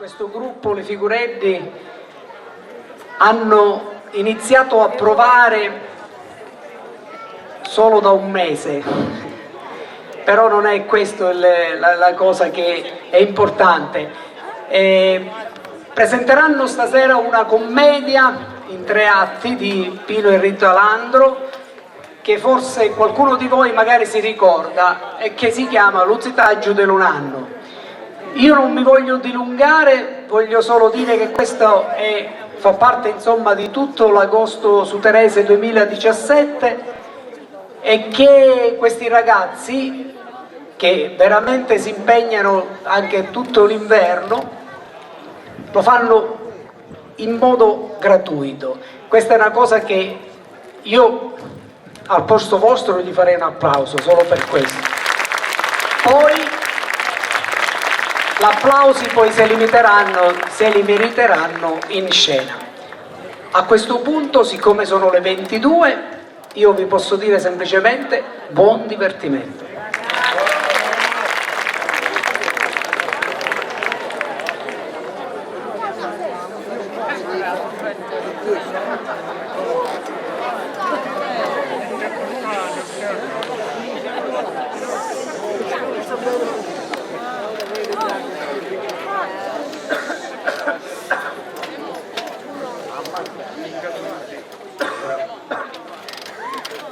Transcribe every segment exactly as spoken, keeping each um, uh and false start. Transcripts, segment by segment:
Questo gruppo, li figureddi, hanno iniziato a provare solo da un mese, però non è questo il- la, la cosa che è importante. Eh, presenteranno stasera una commedia in tre atti di Pino e Rita Landro, che forse qualcuno di voi magari si ricorda e che si chiama Lu zitaggiu di lu nannu. Io non mi voglio dilungare, voglio solo dire che questo è- fa parte, insomma, di tutto l'agosto suterese duemiladiciassette e che questi ragazzi, che veramente si impegnano anche tutto l'inverno, lo fanno in modo gratuito. Questa è una cosa che io al posto vostro gli farei un applauso solo per questo. Poi l'applausi poi se li meriteranno, se li meriteranno in scena. A questo punto, siccome sono le ventidue, io vi posso dire semplicemente buon divertimento.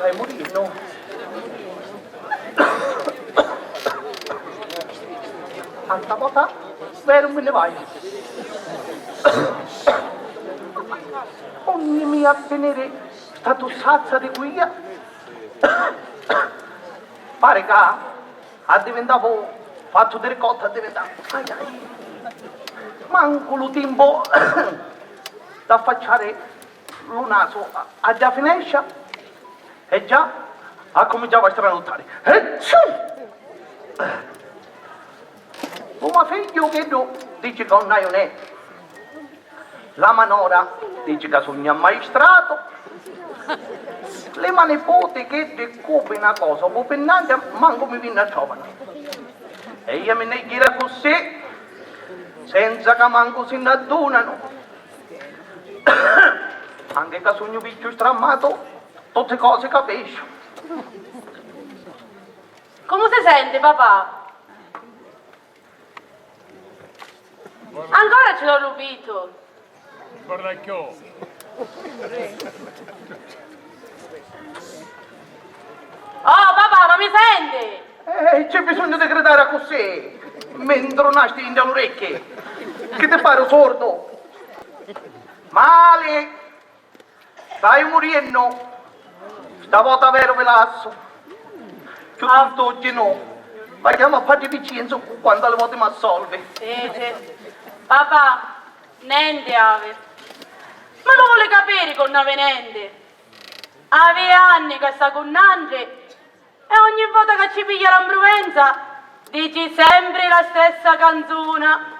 Stai murennu? A sta vota veru mi nni vaiu. Unni mi a finiri sta tussazza di cuia? Pari ca addivintavo fattu di ricotta, addivintavo. Ai, ai. Mancu lu timpu d'affacciari lu nasu a, a dda finescia e già accuminciava a stranuttari. Ecciù! Lu me figghiu chiddu dici ca nun haiu nenti. La me nora dici ca sugnu ammaistratu. Li me niputi chiddi cu pi na cosa o cu pi n'antra mancu mi vinni a trova. E io mi nni jiru accussì, senza ca mancu si nn'addunanu. Anchi ca sugnu vicchiu strammatu, tutti cosi capisciu. Comu si senti, papà? Ancora ci dò lu pitu? Guarda chiò. Oh, papà, ma mi senti? Eh, c'è bisognu di gridari accussì? Mi ntrunasti dintra l'uricchi. Chi ti pari, sordu? Mali! Staiu muriennu! Sta vota veru vi lassu. Chiuttostu oggi no. Vagghiamu a Patri Vincenzu cu quantu a li voti m'assolvi. Sì, sì. Papà, nenti havi. Ma lu voli capiri ca nun havi nenti? Havi anni ca sta cu nantri e ogni vota ca ci pigghia la mpruvenza dici sempri la stessa canzuna.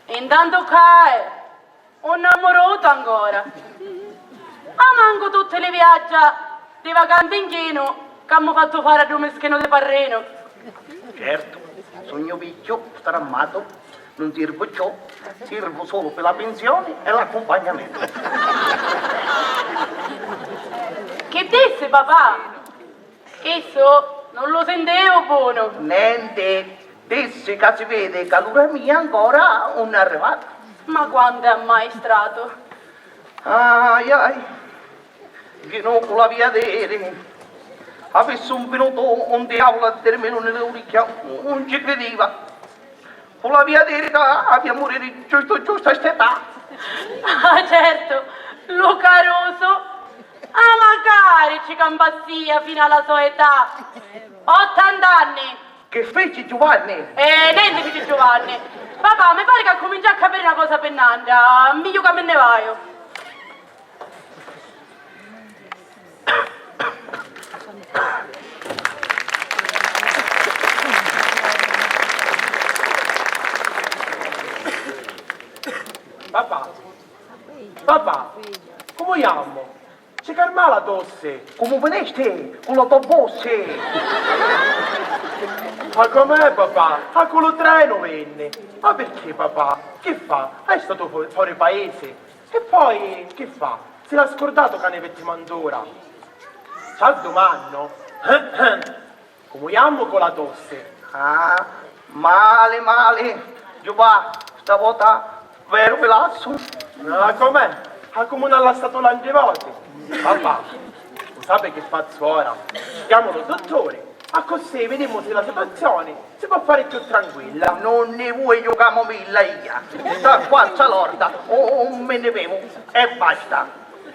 Intantu ccà è un nnamurutu ancora. Ah, mancu tutti li viaggia di vacanti in chinu c'ammu fattu fari a ddu mischinu di parrinu. Certu, sugnu vicchiu, strammatu, nun sirvu cchiù, sirvu sulu pi la pinsioni e l'accumpagnamentu. Chi dissi, papà? Chissu nun lu sintiu bonu. Nenti, dissi ca si vidi ca l'ura mia ancora un è arrivatu. Ma quantu è ammaistratu! Ai, ai, chi nu cu l'avia diri. Avissi un pinutu un diavulu a dirmilu nni l'uricchia, un ci cridiva. Cu l'avia diri ca avia muriri giustu giustu a st'età. Ah, certu, lu carusu. Ah, macari ci campassia finu a la so età. Ottant'anni. Chi fici Giuvanni? Eh, nenti fici Giuvanni. Papà, mi pari ca accuminciu a capiri na cosa pi nantri. Ah, migliu ca mi nni vaiu. Papà, papà, comu jammu? Ci Ferma la tosse! Comu venisti cu la to bossi? Ma com'è, papà? Ma cu lu trenu vinni! Ma pirchì, papà? Chi fa? È statu fu-, fori paisi? E poi, chi fa? Si l'ha scurdatu ca ni vittimu antura? Ci addumannu. Comu jammu cu la tosse? Ah, mali, mali. Giuvà, sta vota veru vi lassu. Ah, com'è? Ah, comu n'ha lassatu l'antri voti? Papà, u sapi chi fazzu ora? Chiamu lu dutturi, accussì vidimu si la situazioni si po' fari chiù tranquilla. Non ni vuoi camomilla ia. Sta quarza lorda, o, o mi ni bevu e basta.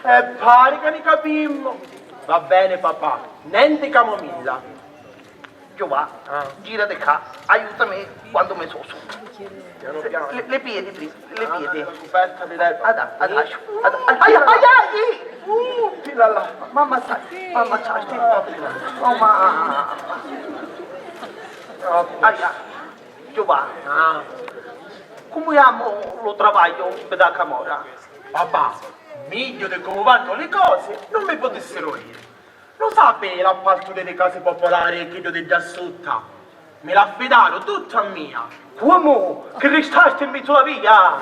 E pari ca ni capimmu. Va bene, papà, nenti camomilla. Giovà, ah, girati ccà, aiutami quantu mi sosu. Piano, piano. Li, li piedi prima, li piedi. Ah, la cuperta di l'erba. Ada, ada, ada, ada, aia, aia, aia! Uh, là, là. Mamma sa, mamma sa, oh, ma. Troppu. Aia, Giovà. Ah. Comu jamu lu travagliu pi dda camora? Papà, migghiu di comu vannu li cosi, non mi putissiru iri. Lu sapi l'appaltu di li casi popolari e chiddu di ddà sutta? Mi l'affidaru tuttu a mia. Comu? Chi ristasti in mizzu la via?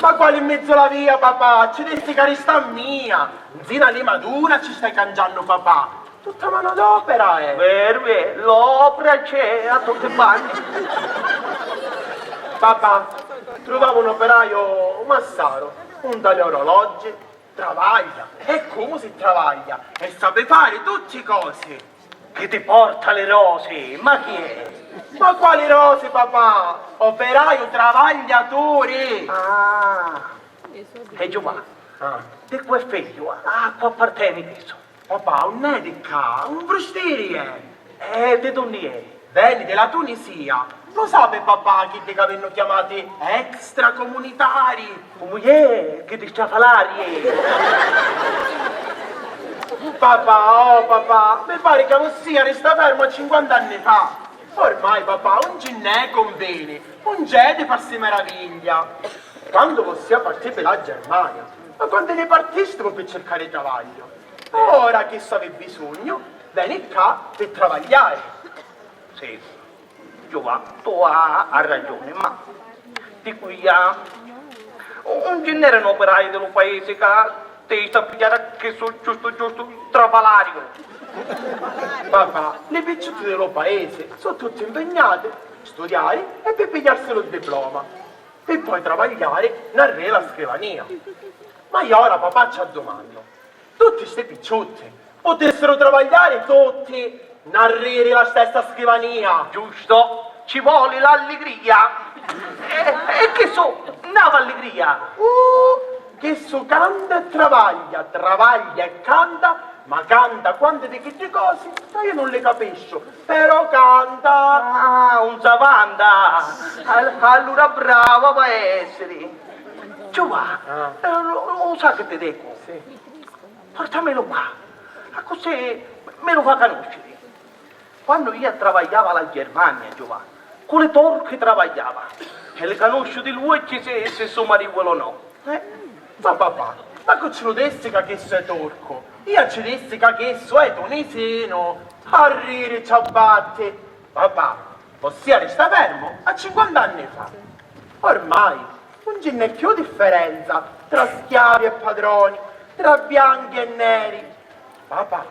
Ma quali in mizzu la via, papà? Ci dissi ca rista a mia. Nzina a limadura ci stai cangiannu, papà. Tutta manodopera è. Veru è, l'opra c'è a tutti i banni. Papà, truvavu un operaio, un massaru, un tali orologi. Travaglia! E comu si travaglia! E sapi fari tutti i cosi! Chi ti porta li rosi? Ma chi è? Ma quali rosi, papà? Operaiu travagliaturi! Ah! E Giuvà, ah, di cu è figghiu? A cu apparteni chistu? Papà, un è di ccà, un frustiri è! E di dunni è? Veni di la Tunisia. Lu sapi, papà, chiddi ca vennu chiamati extracomunitari? Comu iè, chiddi strafalari è! Papà, oh papà, mi pari ca vossia rista fermu a cinquanta anni fa. Ormai, papà, un ci nn'è conveni, un c'è di farsi meraviglia. Quandu vossia partì pi la Germania, ma quandu ni partistivu pi circari travagliu? Ora chi s'havi bisugnu, veni ccà pi travagliari. Sì, Giuvà, tu ha, ha ragiuni, ma di quia un ci nn'eranu operai di lu paisi ca ti sta a pigghiari a chissu giustu giustu trafalariu. Papà, li picciutti di lu paisi su tutti impignati studiari e pi pigghiarsi lu diploma, pi poi travagliari narrè la scrivania. Ma iò ora, papà, ci addumannu, tutti sti picciutti putissiru travagliari tutti narriri la stessa scrivania? Giusto, ci voli l'alligria. E, e chissu n'havi alligria? Uh, chissu canta e travaglia, travaglia e canta, ma canta quanti di chiddi cosi ca iu non li capisciu, però canta. Ah, un sa vanta. Al-, allura brava va essiri. Giuvà, ah, eh, lu, lu sa chi ti dicu? Sì. Portamilu ccà, accussì mi lu fa canusciri. Quannu ia travagliava a la Germania, Giuvà, cu li torchi travagliava, e li canusciu di l'uocchi si, si su marivulu o no. Eh? Ma papà, ma cu ci lu dissi ca chissu è turcu? Ia ci dissi ca chissu è tunisinu. A riri ci abbatti. Papà, vossia rista fermu a cinquanta anni fa. Ormai un ci nn'è chiù differenza tra schiavi e padroni, tra bianchi e neri. Papà,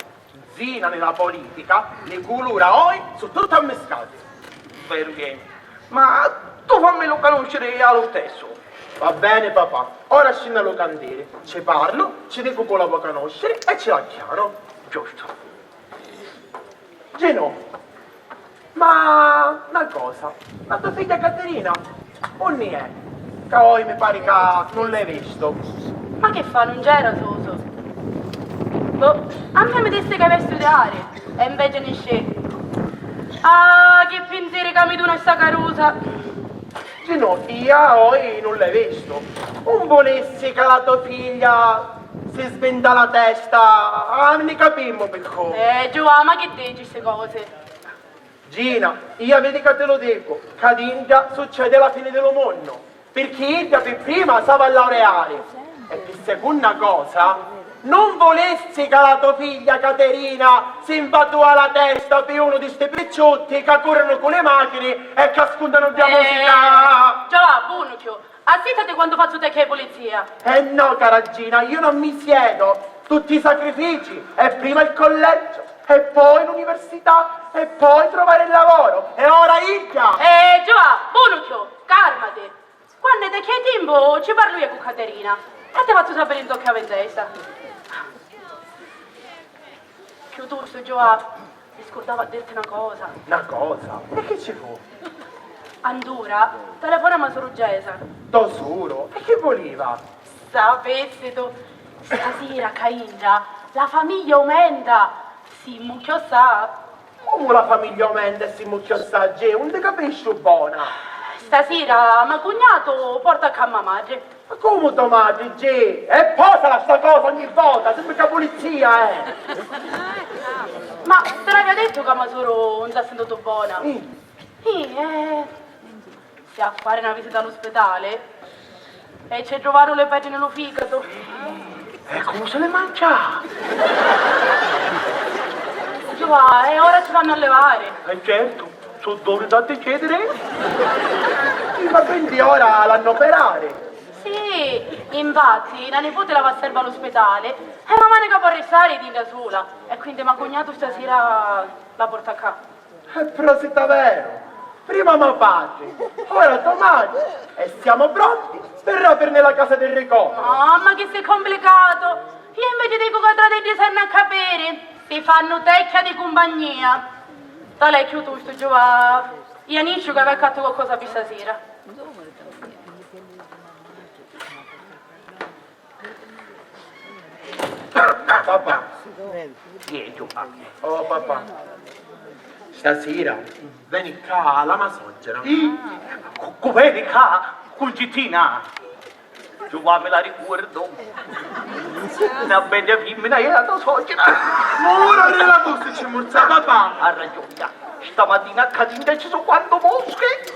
nzina nni la politica li culura oi su tutti ammiscati. Veru è. Ma tu fammilu canusciri a lu stessu. Va beni, papà. Ora scinnu a lu cantiri, ci parlu, ci dicu cu la vo canusciri e ci l'acchianu. Giustu. Ginò, ma na cosa, la to figghia Caterina unni è? Ca oi mi pari ca nun l'hai vistu. Ma chi fa, nun c'era susu? Boh, a mia mi dissi ca avia a studiari e inveci niscì. Ah, chi pinsiri ca mi duna sta carusa! Ginò, ia oi nun l'hai vistu. Un vulissi ca la to figghia si svinta la testa, ah, ni capimmu picchù. Eh, Giuvà, ma chi dici sti cosi? Gina, ia vidi ca ti lu dicu, ca dintra succedi la fini di lu munnu, pirchì idda pi prima s'havi a laureari e pi secunna cosa Nun vulissi ca la to figlia Caterina si nfatua la testa pi unu di sti picciutti ca currinu cu li machini e ca scuntanu dda musica! Giova, bonu cchiù! Assittati quantu fazzu tecchia di pulizia! Eh no, cara Gina, io non mi siedo! Tutti i sacrifici, e prima il collegio, e poi l'università, e poi trovare il lavoro, e ora idda! Eh, Giova, bonu cchiù! Carmati! Quannu è tecchia di timpu ci parlu io cu Caterina e ti fazzu sapiri ntocca vi testa. Cchiù tustu, Giova, mi scurdava a dirti na cosa. Na cosa? E chi ci fu? Antura, telefonemu a suru Gesa. To suru? E chi vuliva? Sapissitu, stasira ca intra la famiglia aumenta, simmu chiossà. Comu la famiglia aumenta e simmu chiossà, Gê? Nun ti capisciu bona. Stasira me cugnatu porta ccà me matri. Ma comu to matri, Gê? E posala sta cosa ogni vota, sempri ca pulizia, eh! Ma ti l'avia dettu ca me suru nun s'ha sintutu bona? Ih. Ih, eh. Sia a fari na visita a lu spitali e ci truvaru li petri ni lu figatu. E comu si li mancia? Giova, e ora ci l'hannu a livari. E certu, su duri da decidiri. Sì, ma quindi ora l'hannu a operari? Sì, infatti, na niputi la va a serva a lu spitali e ma manica pò ristari dintra sula e quindi ma cugnatu stasira la porta ccà. E prosit veru! Prima ma patri, ora to matri, e siamo pronti per rapirne la casa di ricovero. Ah, ma chi si complicatu! Io invece dicu ca tra di iddi s'hannu a capiri, si fannu tecchia di cumpagnia. Talè cchiù tustu, Giova, io nisciu ca vi accattu qualcosa pi stasira. Papà. Chi è, Giuva? Oh, papà. Stasira veni ccà la ma soggira. Ih, cu, cu veni ccà, Cuncittina? Giuva, mi la ricordu. Na bedda fimmina è la to soggira. Ma ora di la tosse ci murza, papà. Ha ragioni, dai. Stamatina ccà dintra ci su quantu moschi.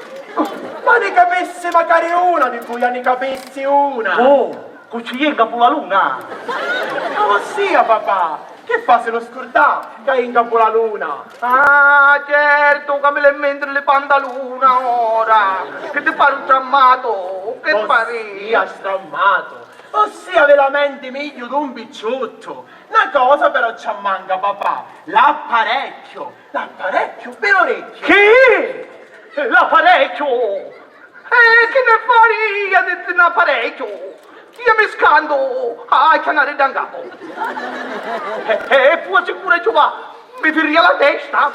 Ma ni capissi macari una di cui, ni capissi una. Oh. Cu ci è 'n capu la luna? Ma vossia, papà, chi fa, si lu scurdà ca è 'n capu la luna? Ah, certu ca mi l'è mentri li pantaluna ora, chi ti pari un strammatu? Chi ti pari? Vossia strammatu? Vossia vi la menti migliu d'un picciuttu. Na cosa però ci ammanca, papà, l'apparecchiu, l'apparecchiu pi l'orecchi. Chi? L'apparecchiu? E chi ni fari io di, di n'apparecchiu? Io mi scantu a chianari dda 'n capu. E, e, e poi sicuru, Giuva, mi firria la testa.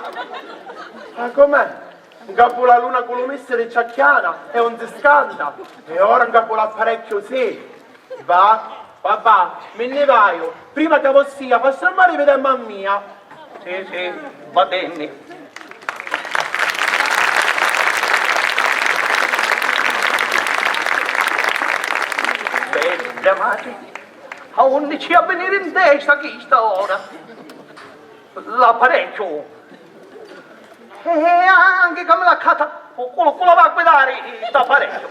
Ma com'è? 'N capu la luna cu lu missiri ci acchiana e 'un si scanta, e ora 'n capu l'apparecchiu sì. Va, papà, mi nni vaiu. Prima ca vossia fa strammari pi tempu a mia. Sì, sì, va beni. Bedda matri, a unni ci ha a viniri 'n testa chista ora? L'apparecchiu. E anchi ca mi l'accata, cu, cu, cu la va a guidari st'apparecchiu?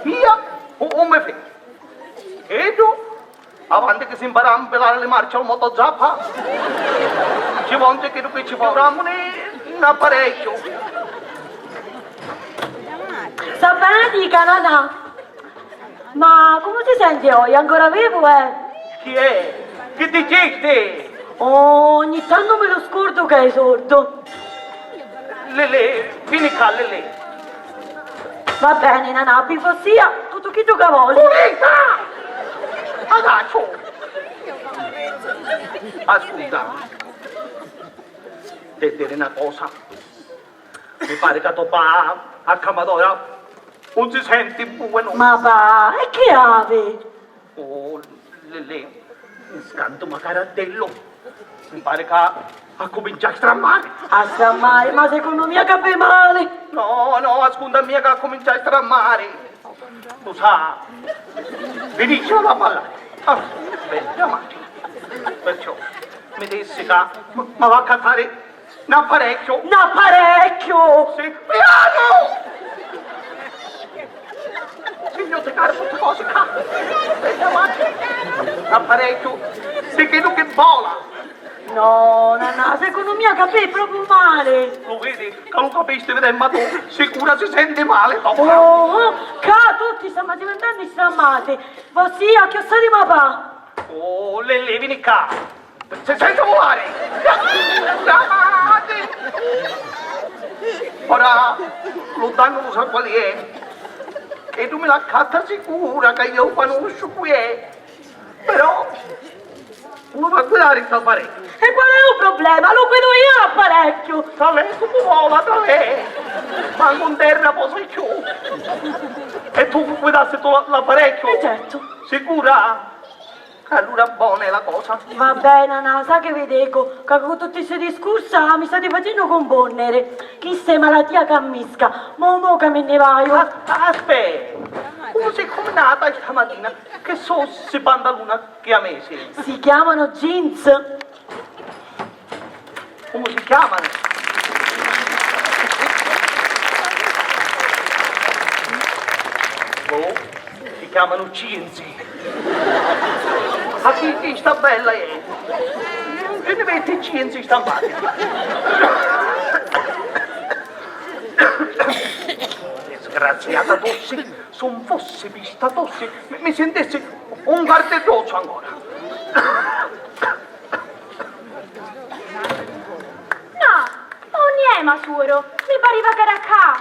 Io u, u mi fidu. Iddu, avanti chi si mpara a mpilari li marci al motozappa, ci vonti chiddu chi ci fa un ramuni n'apparecchiu. Sta beni, Canadà? Ma comu si senti oji? Ancora vivu, eh? Chi è? Chi dicisti? Oh, ogni tantu mi lu scurdu ca è sordu. Lilì, vini ccà, Lilì. Va beni, nanà, pi vossia, tuttu chiddu ca voli. Pulita! Adacciu! Ascunta, ti diri na cosa. Mi pari ca to pa a camadora un si senti bonu. Ma va, e chi havi? Oh, Lilì, mi scantu macari a dillu. Mi pari ca accumincia a strammari. A strammari? Ma secunnu mia ca vi mali. No, no, ascunta mia ca accumincia a strammari. Tu sa, vi dici la ballata. Ah, bella matri. Perciò mi dissi ca m-, ma va a cattari n'apparecchiu. N'apparecchiu? Sì, pianu! Signor Cara, tutti cosi ca. L'apparecchiu, si chiddu chi vola. No, nanà, secondo mia capì è proprio male. Lu vidi ca lu capisti, videmma tu, sicura si senti mali, dopu. Oh, oh, ca tutti stamu diventando strammati. Vossia, chi ossa di papà? Oh, Lelè, vini ca. Se-, senza vulari! Ora, lu dannu lu sa quali è? Chiddu mi l'accatta sicura ca iu u canusciu cu è. Però, comu fa a guidari st'apparecchiu? E qual è u problema? Lu guidu iu l'apparecchiu! Talè, comu vola, talè! Mancu 'n terra posa cchiù! E tu guidasti tu l-, l'apparecchiu? E certu! Sicura? Allura bona è la cosa. Va bè, nanà, sa chi vi dicu? Ca cu tutti sti discursa mi stati facennu cumponniri. Chista è malatia ca ammisca. Mo, mo ca mi nni vaiu. As-, aspetta, comu si cumbinata stamatina? Che so sti pantaluna chi a mesi? Si chiamano jeans. Comu si chiamanu? Boh, si chiamanu cinzi. Ma chi, chi sta bella è? Chi ni metti cinzi stampati? Disgraziata tossi, se 'un fossi pi sta tossi, mi, mi sintissi un cartiddozzu ancora. No, unni è Masuro? Mi pariva ca era ccà.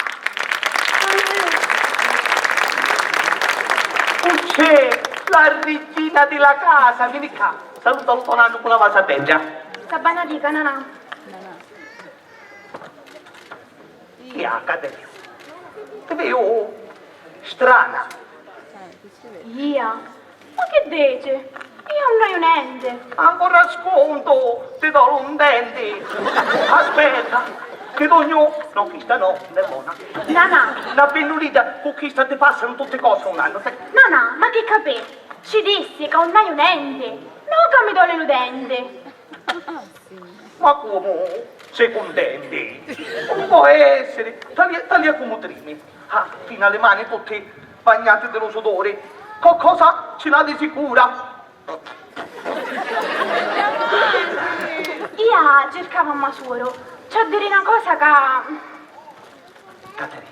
Uccè, la riggina di la casa, vini ccà, saluta lu to nannu cu na vasa d'edda. Sta bana dica, nanà. Ia, Caterina, ti viu strana. Ia? Ma chi dici? Iu nun haiu nenti. Ancora scontu, ti dolu un denti. Aspetta, ti dugnu, no, chista no, non è bona. Nanà. Na pinnulidda, cu chista ti passanu tutti cosi un annu. Nanà, ma chi capì? Ci dissi ca nun haiu nenti, no ca mi doli lu denti. Ma comu? Si cuntenti? Nun pò essiri! Talia, talia comu trimi. Ah, finu a li mani tutti bagnati di lu suduri. Coccosa ci l'ha di sicura. Ia circava a Masuro. C'ha diri na cosa ca... Caterina,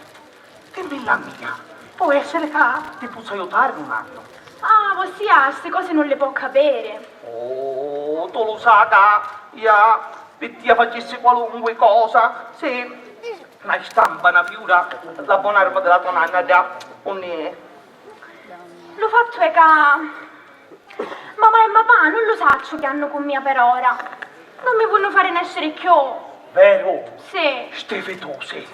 dimmilla a mia, pò essiri ca ti pozzu aiutari un annu. Ah, vossia sti cosi nun li pò capiri. Oh, tu lu sa ca ia pi tia facissi qualunqui cosa, sì, na stampa, na fiura, la bonarma di la to nanna, già, unni è? Lu fattu è ca Mamà e papà nun lu sacciu chi hannu cu mia per ora. Nun mi vonnu fari nesciri cchiù. Veru? Sì. Stefitosi.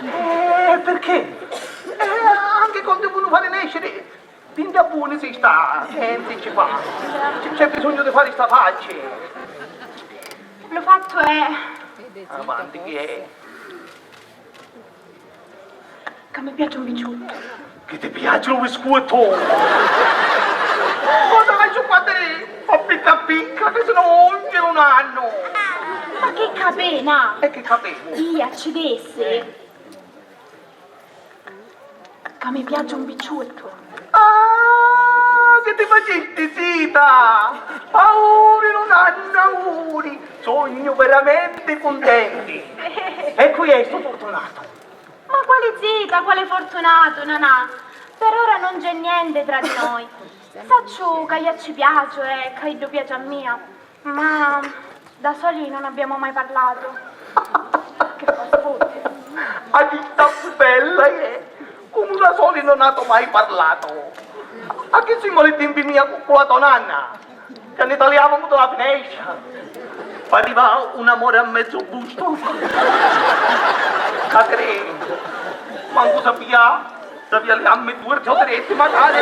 Eh, perché? Eh, anche quannu ti vonnu fari nesciri, dintra a vuni si sta, eh, nenti ci fa. C'è, c'è bisognu di fari sta facci. Lu fattu è... Avanti, chi è? Ca mi piaci un picciottu. Chi ti piaci lu biscottu? Ma dai, ciuccatteri, fa picca picca, che se no ogni un anno. Ma che capena? E che capena? Ia ci dissi ca mi piaci un picciottu. Ah, che ti facisti, zita? Auri un anno, auri. Sognu veramente contenti. E qui è sto fortunato. Ma quali zita, quali fortunatu, nanà? Per ora non c'è niente tra di noi. Sacciu ca io ci piaciu e ca iddu piaci a mia, ma da soli non abbiamo mai parlato. Che fa sfutti. A ditta bella è, comu da soli non ato mai parlato. A chi simu li timpi mia cu, cu la to nanna? Ca ni taliavamu di la finestra, pariva un amore a mezzu bustu. Ca cre-, mancu sapia, sapia li ammi due o tretti, magari.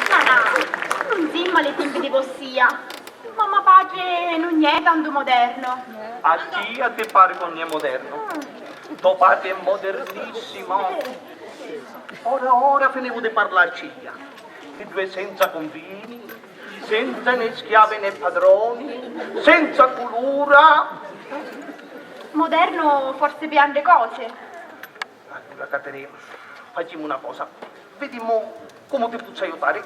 Nanà, nun simma li timpi di vossia. Mamma, patri nun è tantu moderno. A tia ti pari ca nun è moderno? Mm. To patri è modernissimo. Ora, ora finivu di parlacci ia. Li due senza confini, Senza né schiavi né padroni, senza culura. Moderno forse pi andre cose. Allura, Caterè, facemu una cosa. Vidimu comu ti pozzu aiutari.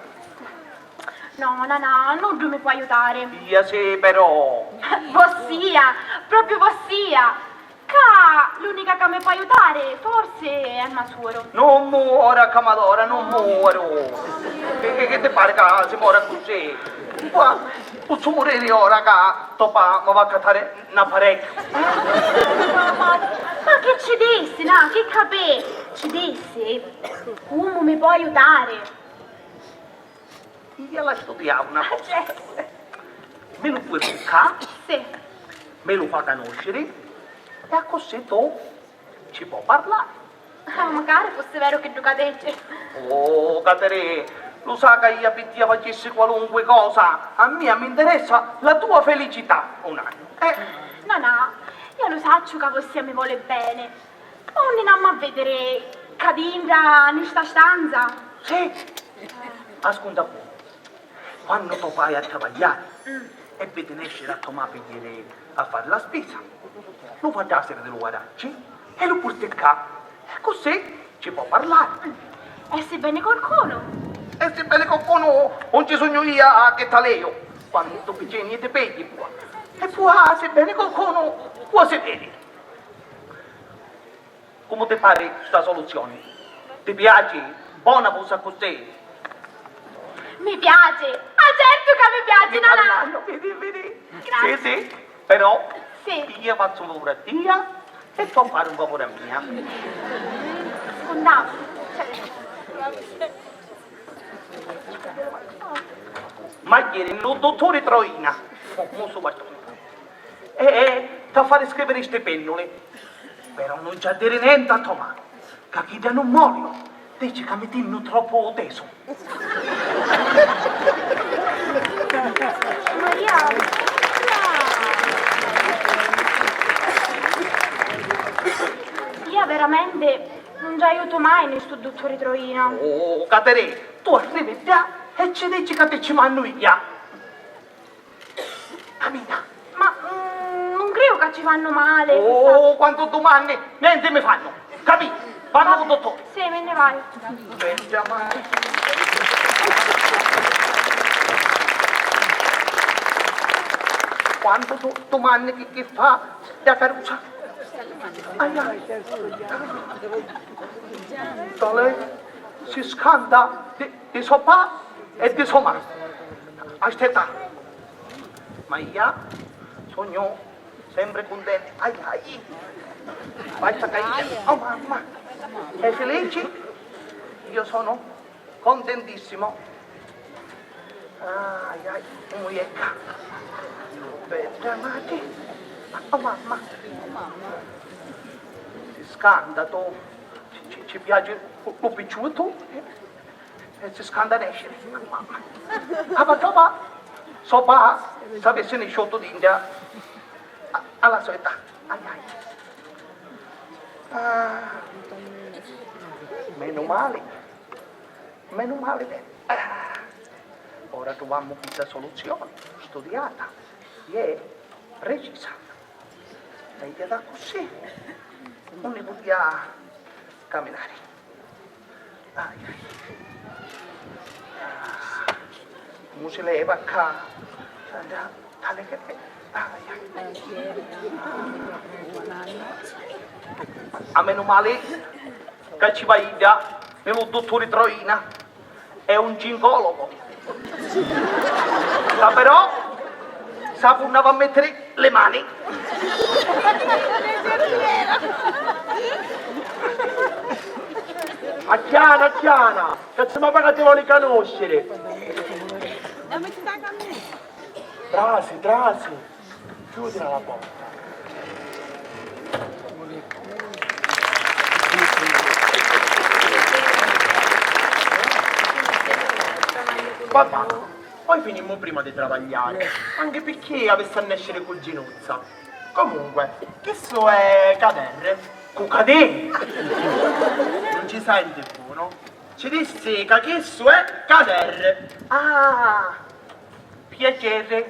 No, Nanà, nuddu mi pò aiutari. Ia sì, però. Vossia, propriu vossia. Ca l'unica ca mi pò aiutari, forsi, è ma suoru. Non muora, Camadora, non muoru. Che, che, che ti pari ca si mora così? Qua, pozzu muriri ora ca to pa mi va a cattari na parechia. Ma, ma, ma chi ci dissi, na, chi capì? Ci dissi, comu mi pò aiutari? Ia la studiau na cosa. Certo. Mi lu pui purtà? Sì. Mi lu fa canusciri e accussì tu ci pò parlari. Ah, macari fussi veru chiddu ca dici. Oh, Caterè, lu sa ca ia pi tia facissi qualunqui cosa, a mia mi nteressa la tua felicità, un annu. Eh. No, no, io lu sacciu ca vossia mi voli beni. Ma unni n'ammu a vidiri? Ccà dintra, nni sta stanza? Sì. Ascunta cu. Quannu to pa hai a travagghiari e vidi nesciri a to ma pi jiri a fari la spisa, lu fa trasiri di lu garaggi e lu purti ccà. E così ci pò parlari. E si veni qualcunu? E si veni qualcunu, un ci sugnu ia chi t'aleju. Quantu piccini ti pigli, pua. E pua, si veni qualcunu, pua si veni. Comu ti pari sta soluzioni? Ti piaci? Bona cosa così? Mi piaci! Ah, certu ca mi piaci, Nanà! Vidi, vidi. Grazie. Sì, sì, però sì, io faccio un favore a tia e tu fai un favore a mia. Scundavo. Ma ieri lu dutturi Troina, mo, mo stu bastuni, e, e t'ha fari scriviri sti pennuli. Però nun ci ha diri nenti a to ma, ca chidda nun moli, dici ca mi tinnu troppu tesu. Maria, io veramente nun ci aiutu mai nni stu dutturi Troina. Oh, Caterè, tu arrivi ddà e ci dici ca ti ci mannu io. Camina. Ma, mm, nun criu ca ci fannu mali. Oh, quantu dumanni, nenti mi fannu. Capì? Vannu cu tuttu. Sì, mi nni vaiu. Bedda mari. Quantu du-, dumanni chi, chi fa da carusa. Ai, ai. Talè si scanta di, di so pa e di so ma. Aspetta. Ma ia sugnu sempri cuntenti. Ai, ai. Basta ca ia. Oh, mamma. E felici? Io sono contentissimo. Ai, ai, muiecca. Bedda mati. Oh, mamma. Si scanta tu. Ci, ci, ci piaci lu, lu picciutu? E si scanta nesciri. Ah, ma so pa, so pa, s'avissi nisciutu dintra a, a la so età. Ai, ai. Ah, menu mali, menu mali. Ah, ora truvammu questa soluzione studiata e precisa. E ia da così, unni putia caminari. Ai, ai. Comu si leva ccà? Tale che, ai, ai. A menu mali ca ci va idda, mi lu dutturi Troina. È un gincologo. Ma però sapu unni va a mettiri li mani. Acchiana, acchiana, ca si ma paga ti voli canusciri. Trasi, trasi. Chiudila la porta. Vabbè, poi finimmu prima di travagliari, anche picchì avissi a nesciri cu Ginuzza. Comunque, chissu è caderri. Cu caderi? Non ci senti bonu? Ci dissi ca chissu è caderri. Ah! Piacere.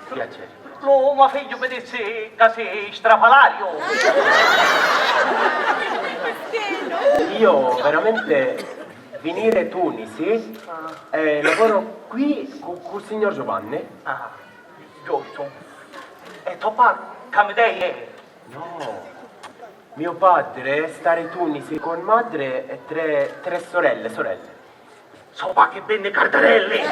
Piacere. Lu me figghiu mi dissi ca si strafalariu. Io veramente venire Tunisi, eh, lavoro qui cu, cu signor Giovanni. Ah, giustu. E to pa ca mi dei è? No. Mio padre stare Tunisi con madre e tre, tre sorelle, sorelle. So pa chi venne cardarelli!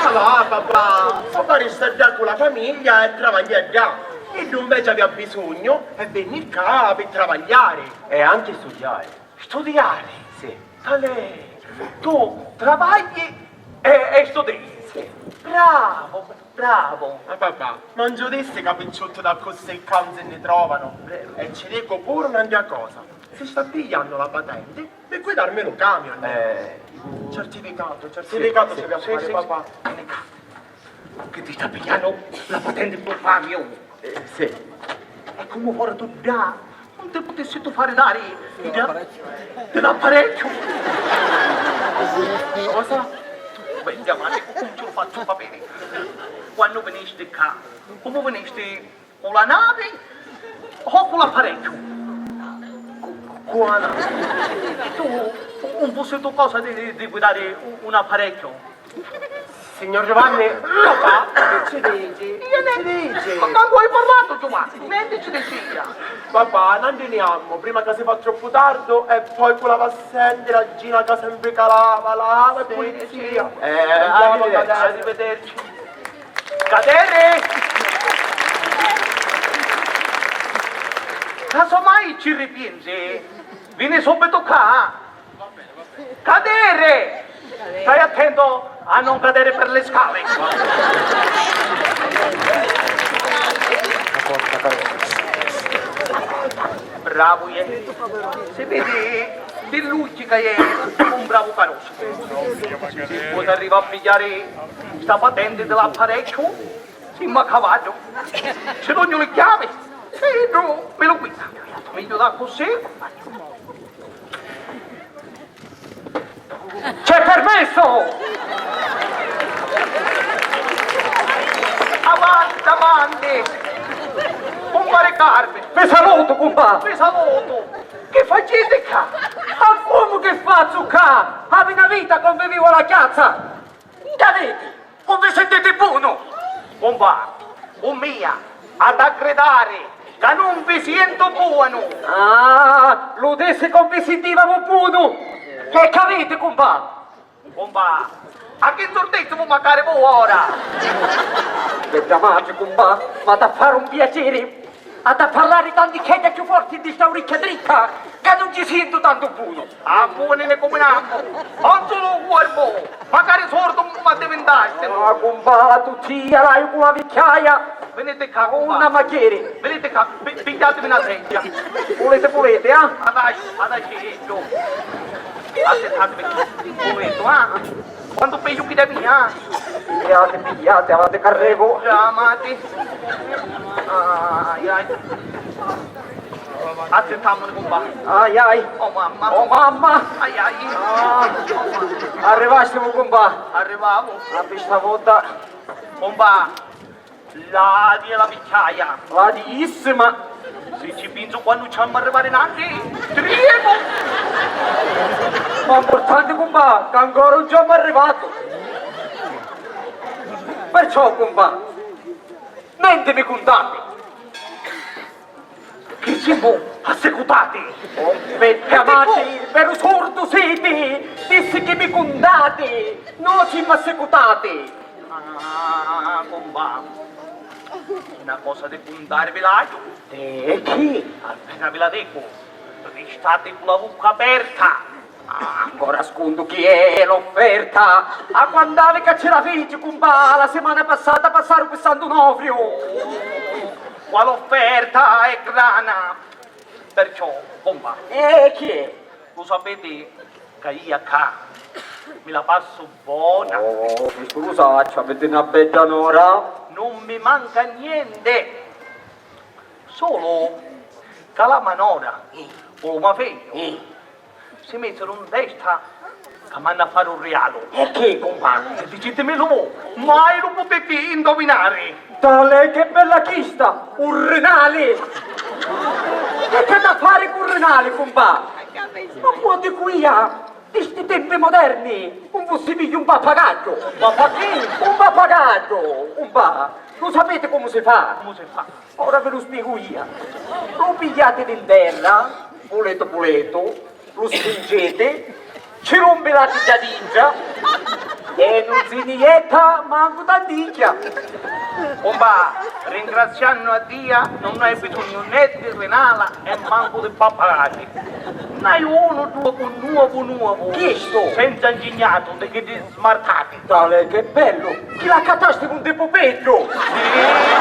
Allora, papà, so pari sta ddà cu la famiglia e travaglia ddà. Iddu invece avia bisogno e venni ccà pi travagliari. E anche studiare. Studiare? Sì. Talè, tu travagli e, e studii. Sì. Bravo, bravo. Ma papà, non ci dissi ca picciutti d'accussì ccà non si nni trovano. Vero. E ci dico pure un'antra cosa. Si sta pigliando la patente per guidarmi lo camion. Eh. Certificato, certificato sì, ci sì, fare, sì, papà. Vieni qua. Che ti sta pigliando la patente per lo camion? Eh, sì. E come ora tu dà, non ti potessi tu fare dare di l'apparecchio? Cosa? Beh, mia madre, non ce lo faccio sapere. Quando venisti qua, come venisti? Cu la navi o cu l'apparecchiu? Cu, cu la navi. Tu, un fussi tu cosa di, di guidari un apparecchiu? Signor Giovanni, papà, che ci dici? Che ci dici? Ma mancu hai parlato, Giovanni, niente ci dicia. Papà, non andiamo, prima che si fa troppo tardi e poi quella va a sentire a Gina che sempre calava, lava, polizia. Eh, andiamo, arrivederci, arrivederci. Cadere! Casomai ci ripensi, vini subito ccà. Cadere! Stai attento a non cadere per le scale. Bravo, iè. Si vidi di luci ca è un bravu carusu. Si poi arriva a pigghiari sta patenti di l'apparecchiu, simmu a cavallu. Ci dugnu li chiavi e iddu mi lu guida. Migliu d'accussì. C'è permesso! Avanti, avanti! Cumpari Carmi! Vi salutu, cumpà! Vi salutu! Chi faciti ccà? A comu chi fazzu ccà? Havi na vita, conviviu a la chiazza! Ntaviti? Cu vi sintiti bonu? Cumpà, cu mia, ha da gridari ca nun vi sientu bonu! Ah, lu dissi ca nun vi sintivamu bonu! E c'aviti, cumpà? Cumpà, a chi nzurdizzimu macari vu ora? Bedda matri, cumpà, m'ha da fari un piaciri! Ha da parlari tanticchedda cchiù forti di sta uricchia dritta, ca nun ci sientu tantu bonu. Ah, boni ni cuminammu, un sulu cuorpu, macari sordu m'addivintasti. Ah, cumpà, tu tia l'haiu cu la vicchiaia. Viniti ccà, cumpà. Una maccheri. Viniti ccà, pi-, pigghiatimi na seggia. Vuliti, vuliti, ah? Adaggi, adaggi, giù. Assittativi ccà, un mumentu, ah? Quantu pigghiu chidda mia? Pigghiati, pigghiati, avanti c'arrivu. Già, mati. Ai, ai. Assittammuni, cumpà. Ai, ai. Oh, mamma. Oh, mamma. Ai, ai. Ah. Arrivastivu, cumpà. Arrivavu. A pi sta vota. Cumpà. L'aria la vicchiaia. Ladissima! Si ci pinsu quannu ci ammu arrivari nanti, tremu! Ma mpurtanti, cumpà, ca ancora un ci ammu arrivatu. Perciò, cumpà, nenti mi cuntati. Chi simu assicutati? Oh, pecca mati, veru surdu siti! Dissi chi mi cuntati! No simu assicutati! Ah, cumpà, na cosa di cuntari vi l'haiu. E chi? Appena vi la dicu, ristati cu la vucca aperta. Ah, ancora scuntu chi è l'offerta. A quant'havi ca ci la fici, cumpà, la simana passata passaru pi Sant'Onofriu. Qual offerta è grana? Perciò, cumpà. E chi è? Lu sapiti ca ia ccà mi la passu bona. Oh, chistu lu sacciu, aviti na bedda nora. Nun mi manca nienti. Sulu ca la me nora, mm, cu lu me figghiu, mm, si misiru in testa M'hannu a fari un rialu. E chi, cumpà? E dicitimi lu vu, mai lu putiti indovinari. Talè, che bella chista! Un rinali! E c'hatu a fari cu rinali, cumpà? Ma poi dicu ia, di sti tempi moderni, un fussi migliu un pappagallu. Un pappa chi? Un pappagallu, cumpà. Lu sapiti comu si fa? Comu si fa? Ora vi lu spiegu ia. Lu pigliati di 'n terra, puletu puletu, lu spingiti, ci rumpi la tigghia dintra e nun si ni jetta mancu tanticchia. Cumpà, ringraziannu a Dia, nun hai bisognu né di rinala e mancu di pappagalli. N'haiu unu nuovu, nuovu, nuovu. Chistu? Senza 'ncignatu, di chiddi smarcati. Talè, che bellu! Chi l'accattasti cu un tipu beddu? Sì,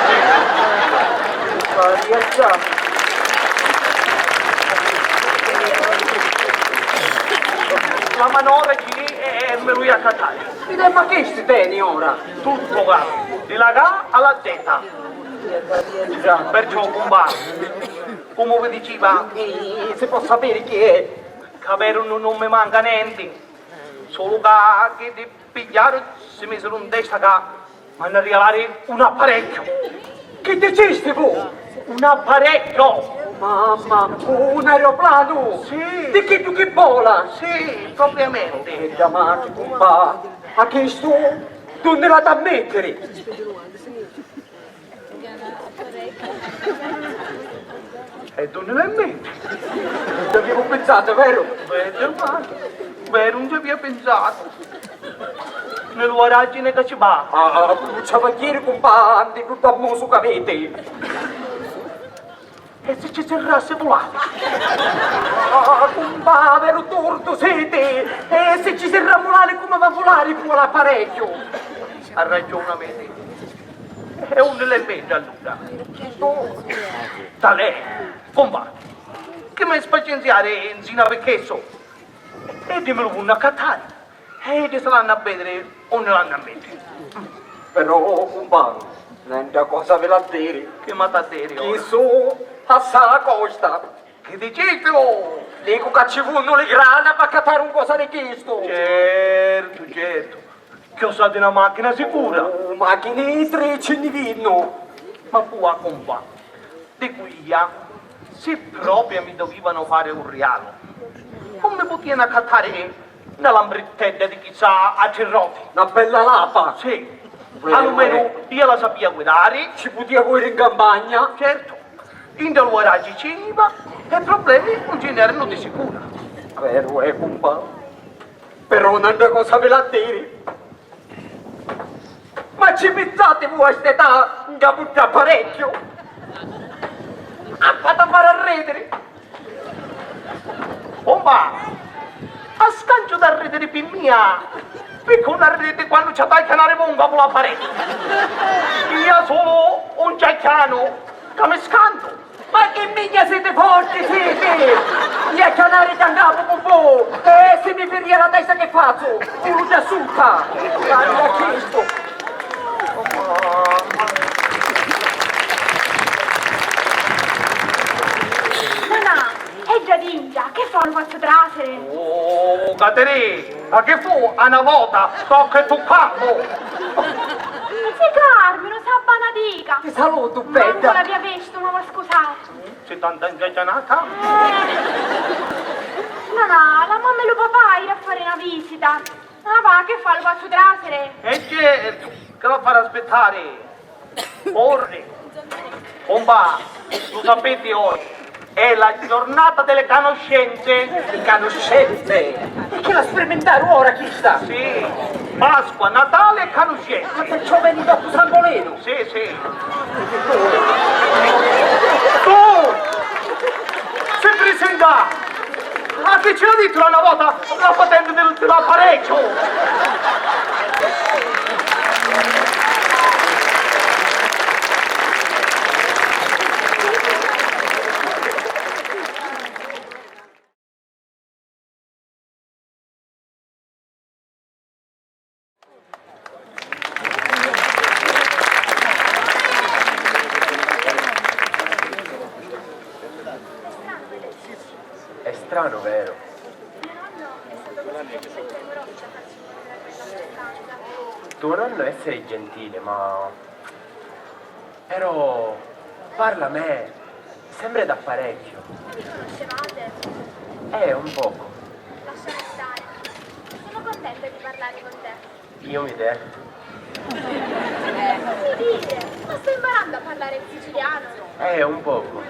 sì. Maria Già. La manora ci è e me lu ia accattari. Ed è ma chisti teni ora? Tuttu ca, di la ca a la zeta. Perciò, cumpà, comu vi diciva, eh, si può sapere chi è? Ca veru nun, nun mi manca nenti. Sulu ca chiddi pigghiaru, si misiru 'n testa ca m'hannu a rialari un apparecchiu. Chi dicisti vu? Un apparecchiu! Mamma, un aeroplanu? Sì. Di chiddu chi vola? Sì, propriamenti. E da matti, cumpà, a chistu dunni l'hatu a mettiri? E dunni l'hai in menti? Ci avevo pensato, vero? Vero, ma, vero, non ci avevo pensato. Nel guaragine che ci va. Ah, ah, non ci va a dire, cumpà, di tutto a musu che avete. E se ci serrasse volare? Ah, cumpà, vero torto siete? E se ci serra a volare, come va a volare poi l'apparecchio? Ha ragione, vedi. E unni l'hai metti allura? Talè, cumpà, chi m'hai spacienziari nzina pi chissu? E iddi mi lu vonnu accattari. E iddi si l'hannu a vediri unni l'hannu a mettiri. Però, cumpà, n'è nta cosa vi l'ha diri. Chi m'ha da diri ora? Chissu assà costa. Chi dicisti? Dicu ca ci vonnu li grana p'accattari un cosa di chistu. Certu, certu. Chiossà di na machina sicura. Oh, machinittri ci nni vinnu. Ma pua, cumpà, dicu ia, si propria mi dovivanu fari un rialu, non mi putianu accattari na lambrittedda di chissa a tri roti? Na bella lapa. Sì. Veru, almenu eh. Ia la sapia guidari. Ci putia vuiri in campagna. Certu. Intra lu garaggi ci iva e problemi non ci n'eranu di sicura. Veru è, cumpà. Però n'antra cosa vi l'ha diri. Ma ci pinsati vu a st'età ncapu dd'apparecchiu? A fata fari arridiri. Cumpà, a scanciu d'arridiri pi mia, picchì un arriditi quannu ci hatu a acchianari vu ncapu l'apparecchiu? Ia sulu un ci acchianu, ca mi scantu. Ma chi minchia siti forti siti? Ia acchianari ddà ncapu cu vu! E si mi firia la testa chi fazzu? Puru ddà sutta! Maria Cristu! Nanà, è già dintra, che fa, lu fazzu trasiri? Oh, Caterì, ma chi fu a na vota? Tocca e tuccammu! Si carminu, s'abbanadica! Ti salutu, bedda! Mancu l'avia vistu, m'ava scusari. Si tanta incacianata? Eh. Nanà, la mamma e lu papà iri a fari na visita. Ah, va, che fa, lu fazzu trasiri? E certu, chi l'ha fari aspittari? Corri. Cumpà, lu sapiti oi è la giornata delle canuscenze? Canuscenze? E chi la sperimintaru ora chista? Sì, Pasqua, Natale e canuscenze. Ma perciò veni doppu San Bolinu? Sì, sì. Tu! Si prisintà! Ma chi ci l'ha dittu l'antra vota la patenti di, di l'apparecchiu? È stranu, vero? Tuo nonno essere gentile, ma... Però parla a me, sembra da parecchio. Vi conoscevate? Eh, un poco. Lasciami stare. Sono contenta di parlare con te. Io mi te. Che dite? Ma stai imparando a parlare il siciliano? Eh, un poco.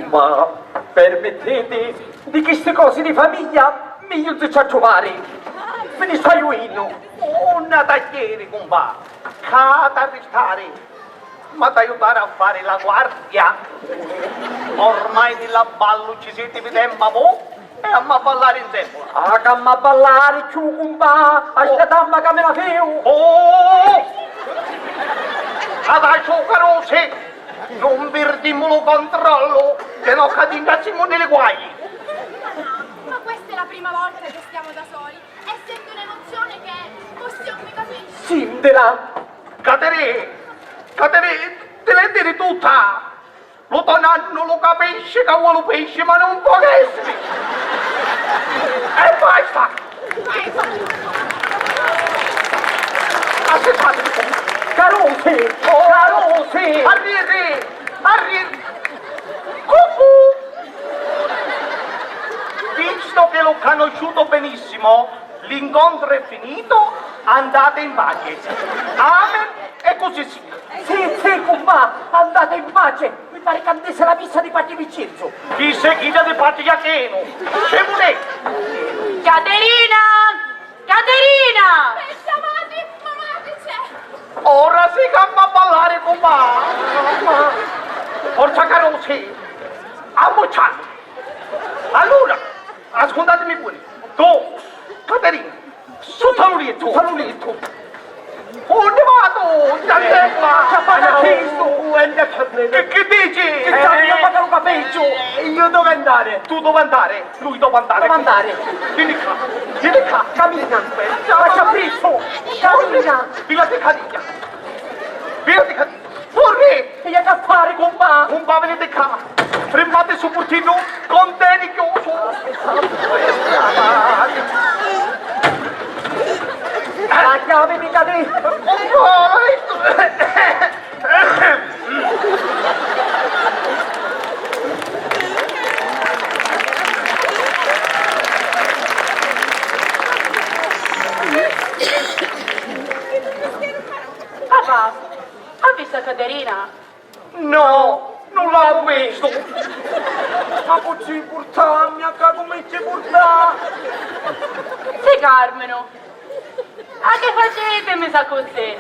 Ma permettete, di queste cose di famiglia, mi non ci trovare. Ve ne stai uino. Una tagliere, compà. Ca t'arrestare. Ma t'aiutare a fare la guardia? Ormai di l'abballu ci siete, vi temma mo e amma ballare insieme. Ah, c'amma ballare cchiù, cumpà, a sta tampa ca me la feu. Oh! Adagio, carusi, non perdimmo lo controllo, che no cadimmo nelle guai. Ma questa è la prima volta che stiamo da soli. E sento un'emozione che forse non mi capisci. Sintila! Caterì! Caterì, ti l'hai dire tutta! Lu to nannu lu capisci ca vuole pesci, ma non può essere! E basta! Aspettate! Carusi! Carusi! Arrieri! Arrieri! Cucù! Visto che l'ho conosciuto benissimo, l'incontro è finito, andate in pace. Amen, e così sia. Sì, sì, cumpà, andate in pace. Mi pare che andesse la missa di Patti Vincenzo. Chi seguita di Patti Achenu? Scemu ne! Caterina! Caterina! Aspetta, mati, ma mati c'è! Ora sì che amma ballare, cumpà! Forza, carusi! Ammucciate! Allora, ascoltatemi pure. Tu, Caterina, sotto al letto, sotto al letto. Unni vado? Gianni qua! Che, che dici? Che sta via, ma che non capisco. Io dove andare? Tu dove andare? Lui dove andare? Dove andare? Vieni qua, vieni qua. Cammina. Faccia presto. Cammina. Fila di cadiglia. Fila di cadiglia. Corri! E io che fare, compà? Compà, venite qua. Fermate sul portino. Conteni chiuso. La chiave mi cadì. Compà. Papà, ha visto a Caterina? No, non l'ha visto! Ma cu ci purtammi a ca cu mi ci purtà? Si carminu! A che faciti misa accussì?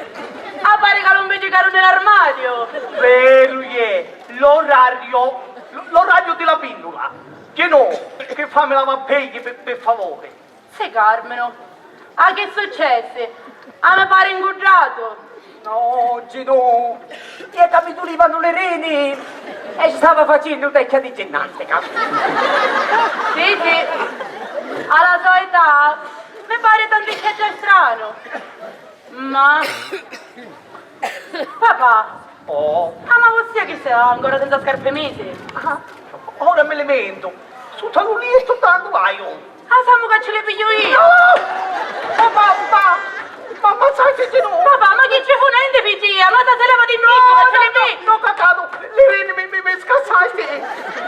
A pari ca lu mpiccicanu nni l'armadiu! Veru è, l'orariu, l'orariu di la pinnula! Che no, che fammi la vappegghia, pi, pi favori! Si carminu! A chi successi? A mi pari incuddatu! No, Ginu, è ca mi dulivanu li rini e stava facennu tecchia di ginnastica. Sì, sì, a la so età mi pari tanticchia già stranu. Ma, papà, oh, ah, ma vossia chi sta ancora senza scarpi misi? Ah, ora mi li mentu. Sutta lu liettu tantu vaiu. Ah, samu ca ci li pigghiu io! No! Papà, papà! Ma ammazzati di no! Papà, ma chi ci fu nenti, figghia? Ma sta se leva di no, no, no, no, cacatu! Li rini mi, mi, mi scassasti!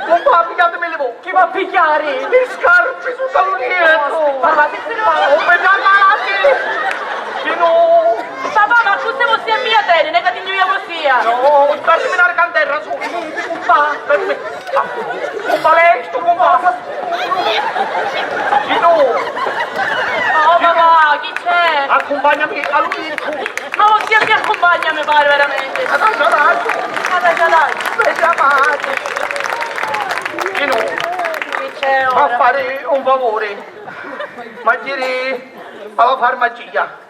Compà, pigghiatimi li vo! Chi va a pigghiari? Li scarpi sutta lu liettu! Papà, ti stai male? Oh, mi dannati! Di no! Papà, ma accussì vossia mia teni, ne ca ti gnui a vossia! No, sta a riminari ca nterra su! Compà, per me! Compà, lestu, compà! Ginu! Oh, papà, chi c'è? Accumpagnami a lu lettu! Ma vossia mi accumpagna, mi pari veramenti! Adaggiu, adaggiu! Adaggiu, adaggiu! Vedi a mati! Ginu! Chi c'è ora? Ma fari un favori! Ma jiri a la farmacia!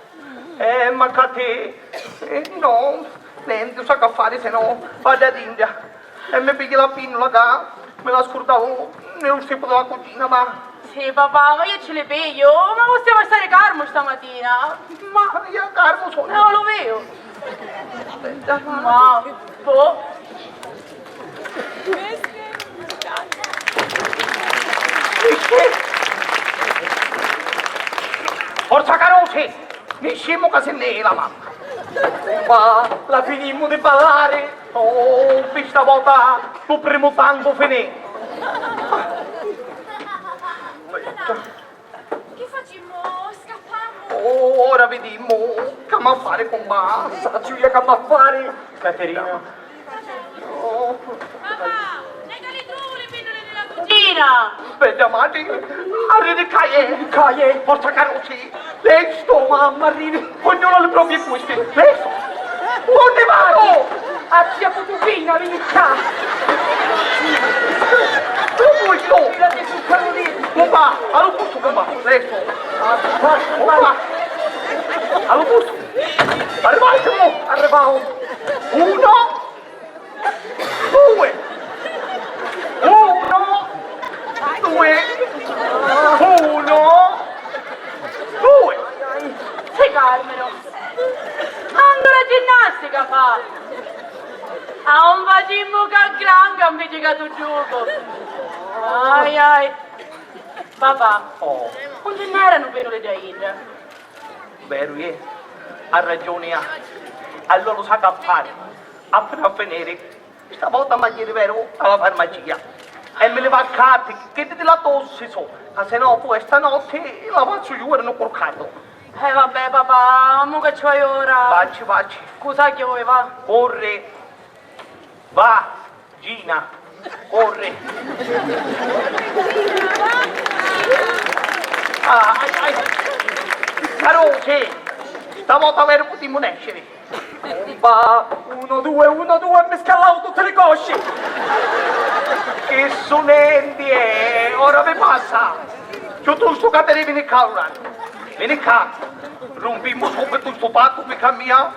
Eh, ma ca ti... eh, no, nenti, sa ca fari, se no vaiu a dintra e mi pigghiu la pinnula ca mi la scurdau nni lu stipu di la cucina, ma... Sì, papà, ma io ci li pigliu, ma possiamo stare calmo stamatina? Ma io calmo sono. No, lo vedo. Ma, boh. Eh, niscimmu ca si nni la mamma. Ma la finimmu di ballari? Oh, pi sta vota lu primu tangu finì. Chi facimmu? Scappammu? Oh, ora vidimmu c'amma fari, cumbà. Sacciu iu c'amma fari, Caterina. Oh. Papà, nega li dui li pinnuli di la cucina! Bedda matri, arrivi ccà, eh! Ccà, eh! Forza, carusi! Lestu! Mamma, arrivi! Ognuno li propri gusti! Lestu! Unni vanu? A zia Cutupina, vini ccà! Lu vuoi tu? Tira di su, Carolina! Cumbà, a lu postu, cumbà! Lestu! Cumbà! A lu postu! Arrivai, simu! Arrivau! Uno! Due! Uno! Due! Uno! Due! Si calminu! Ancora ginnastica fa! A un facimmu ca granca nveci ca tu giucu! Ai ai! Papà, oh, un ci nn'eranu pinnuli dda idda? Veru, iè, ha ragiuni, ha. Allura lu sa ca fari? Appena a finiri, sta vota m'agghiu di veru a la farmacia e mi li va ccà, chiddi di la tossi so, ca se no poi stanotti la fazzu iu ora nu curcatu. Eh, vabbè, papà, mo ca ci vai ora. Vacci, vacci. Cu sa chi voi, va? Corri. Va, Gina, corri. Ah, ai, ai. Carusi, sta vota veru putimmu nesciri. Cumbà, uno, due, uno, due, mi scallau tutti li cosci! Chi sunenti è? Ora mi passa! Chiuttostu ca ti vini ccà, ora. Vini ccà! Rumpimmu subitu stu pattu, picca mia!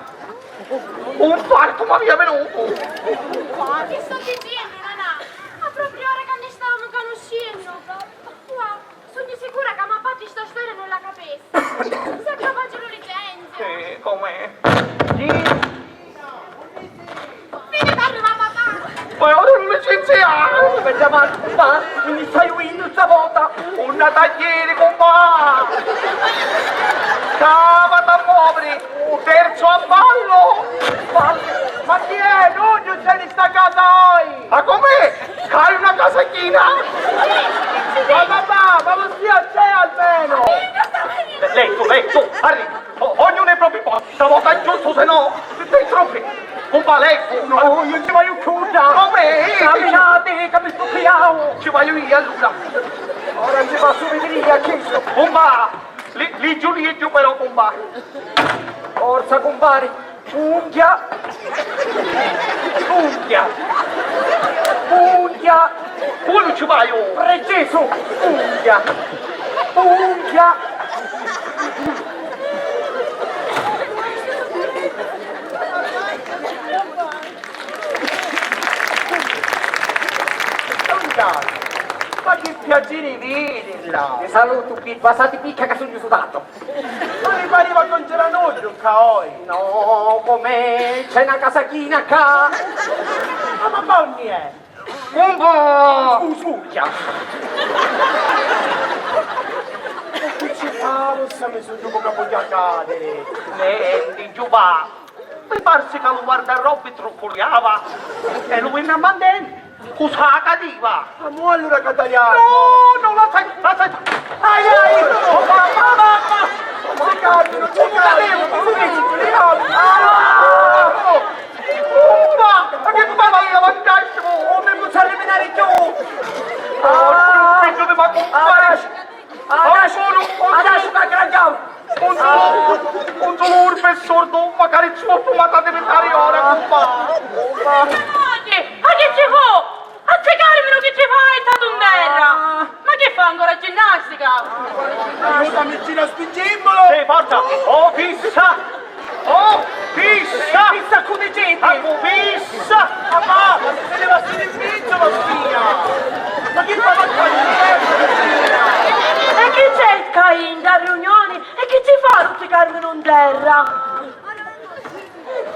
Un partu m'avia vinutu! Chi sto dicennu, nanà? Ma proprio ora ca nni stavamu canuscennu! Ua, sugnu sicura ca ma patri sta storia nun la capissi. Si è capaci lu licenziu. Sì, com'è? Sì. Vidi ca arriva papà. Poi ora lu licenziau. Aspetta, ma, ma, mi stai uinnu sta vota. Una taglieri, compà. Cavata a muoviri. Terzo a ballo. Ma, ma chi è? Nun c'è di sta casa oi. Ma com'è? Hai una casachina? Ma papà, ma lu zio c'è almeno? Lei tu, lei tu, arriva. O-, ognuno è proprio posto. Stavolta è giusto, se no, sei troppi. Un paletto. No, io ci voglio chiusa. Come? Camminate, che mi sto piano. Ci voglio io allora. Ora ci faccio vedere a chi. Bomba! Li-, liggio, liggio però, bomba. Forza, compare. Unghia! Unghia! Unghia! Poi ci vai, oh! Preciso! Unghia! Unghia! Ma che piacere vederla! Ti saluto, Pippa, sati picca che sugnu sudato! Ma mi pariva ca nun c'era nuddu ccà oi! No, com'è? C'è na casachina ccà! Ma, ma, ma unni è? Un po'! Scusa! E chi ci fa? Forsa mi sugnu pocu a pogghiu a cadiri! Nenti, Giuvà! Mi parsi ca lu guardarobbi trucculiava e lu vinni a manteni cu sa cativa. Ma mo allura ca taliamu? No, no, lassai, lassai. Ai, ai, oh mamma, mamma. Ci calmi, ci calmi. Ah! Mamma, ma chi fai, ma io vantaggio? Oh, mi posso eliminare tu? Oh, figlio di ma compare. Adesso, adesso t'aggraggiamo! Un dolore, un dolore per sordo, magari troppo, ma t'ha diventare ora, compà. Ma che, ma che ci fu? A zia Carminu che ci fai statu in terra? Ma che fa ancora ginnastica? Aiutami, Gina, spingimmolo! Sì, forza! Oh, fissa! Oh, fissa! Fissa cu diciti? Ah, cu fissa! Papà, ma si ne va in mezzo la spia! Ma chi fa, ma fa? E chi c'è ccà in riunioni? E chi ci fa lu zio Carminu in terra?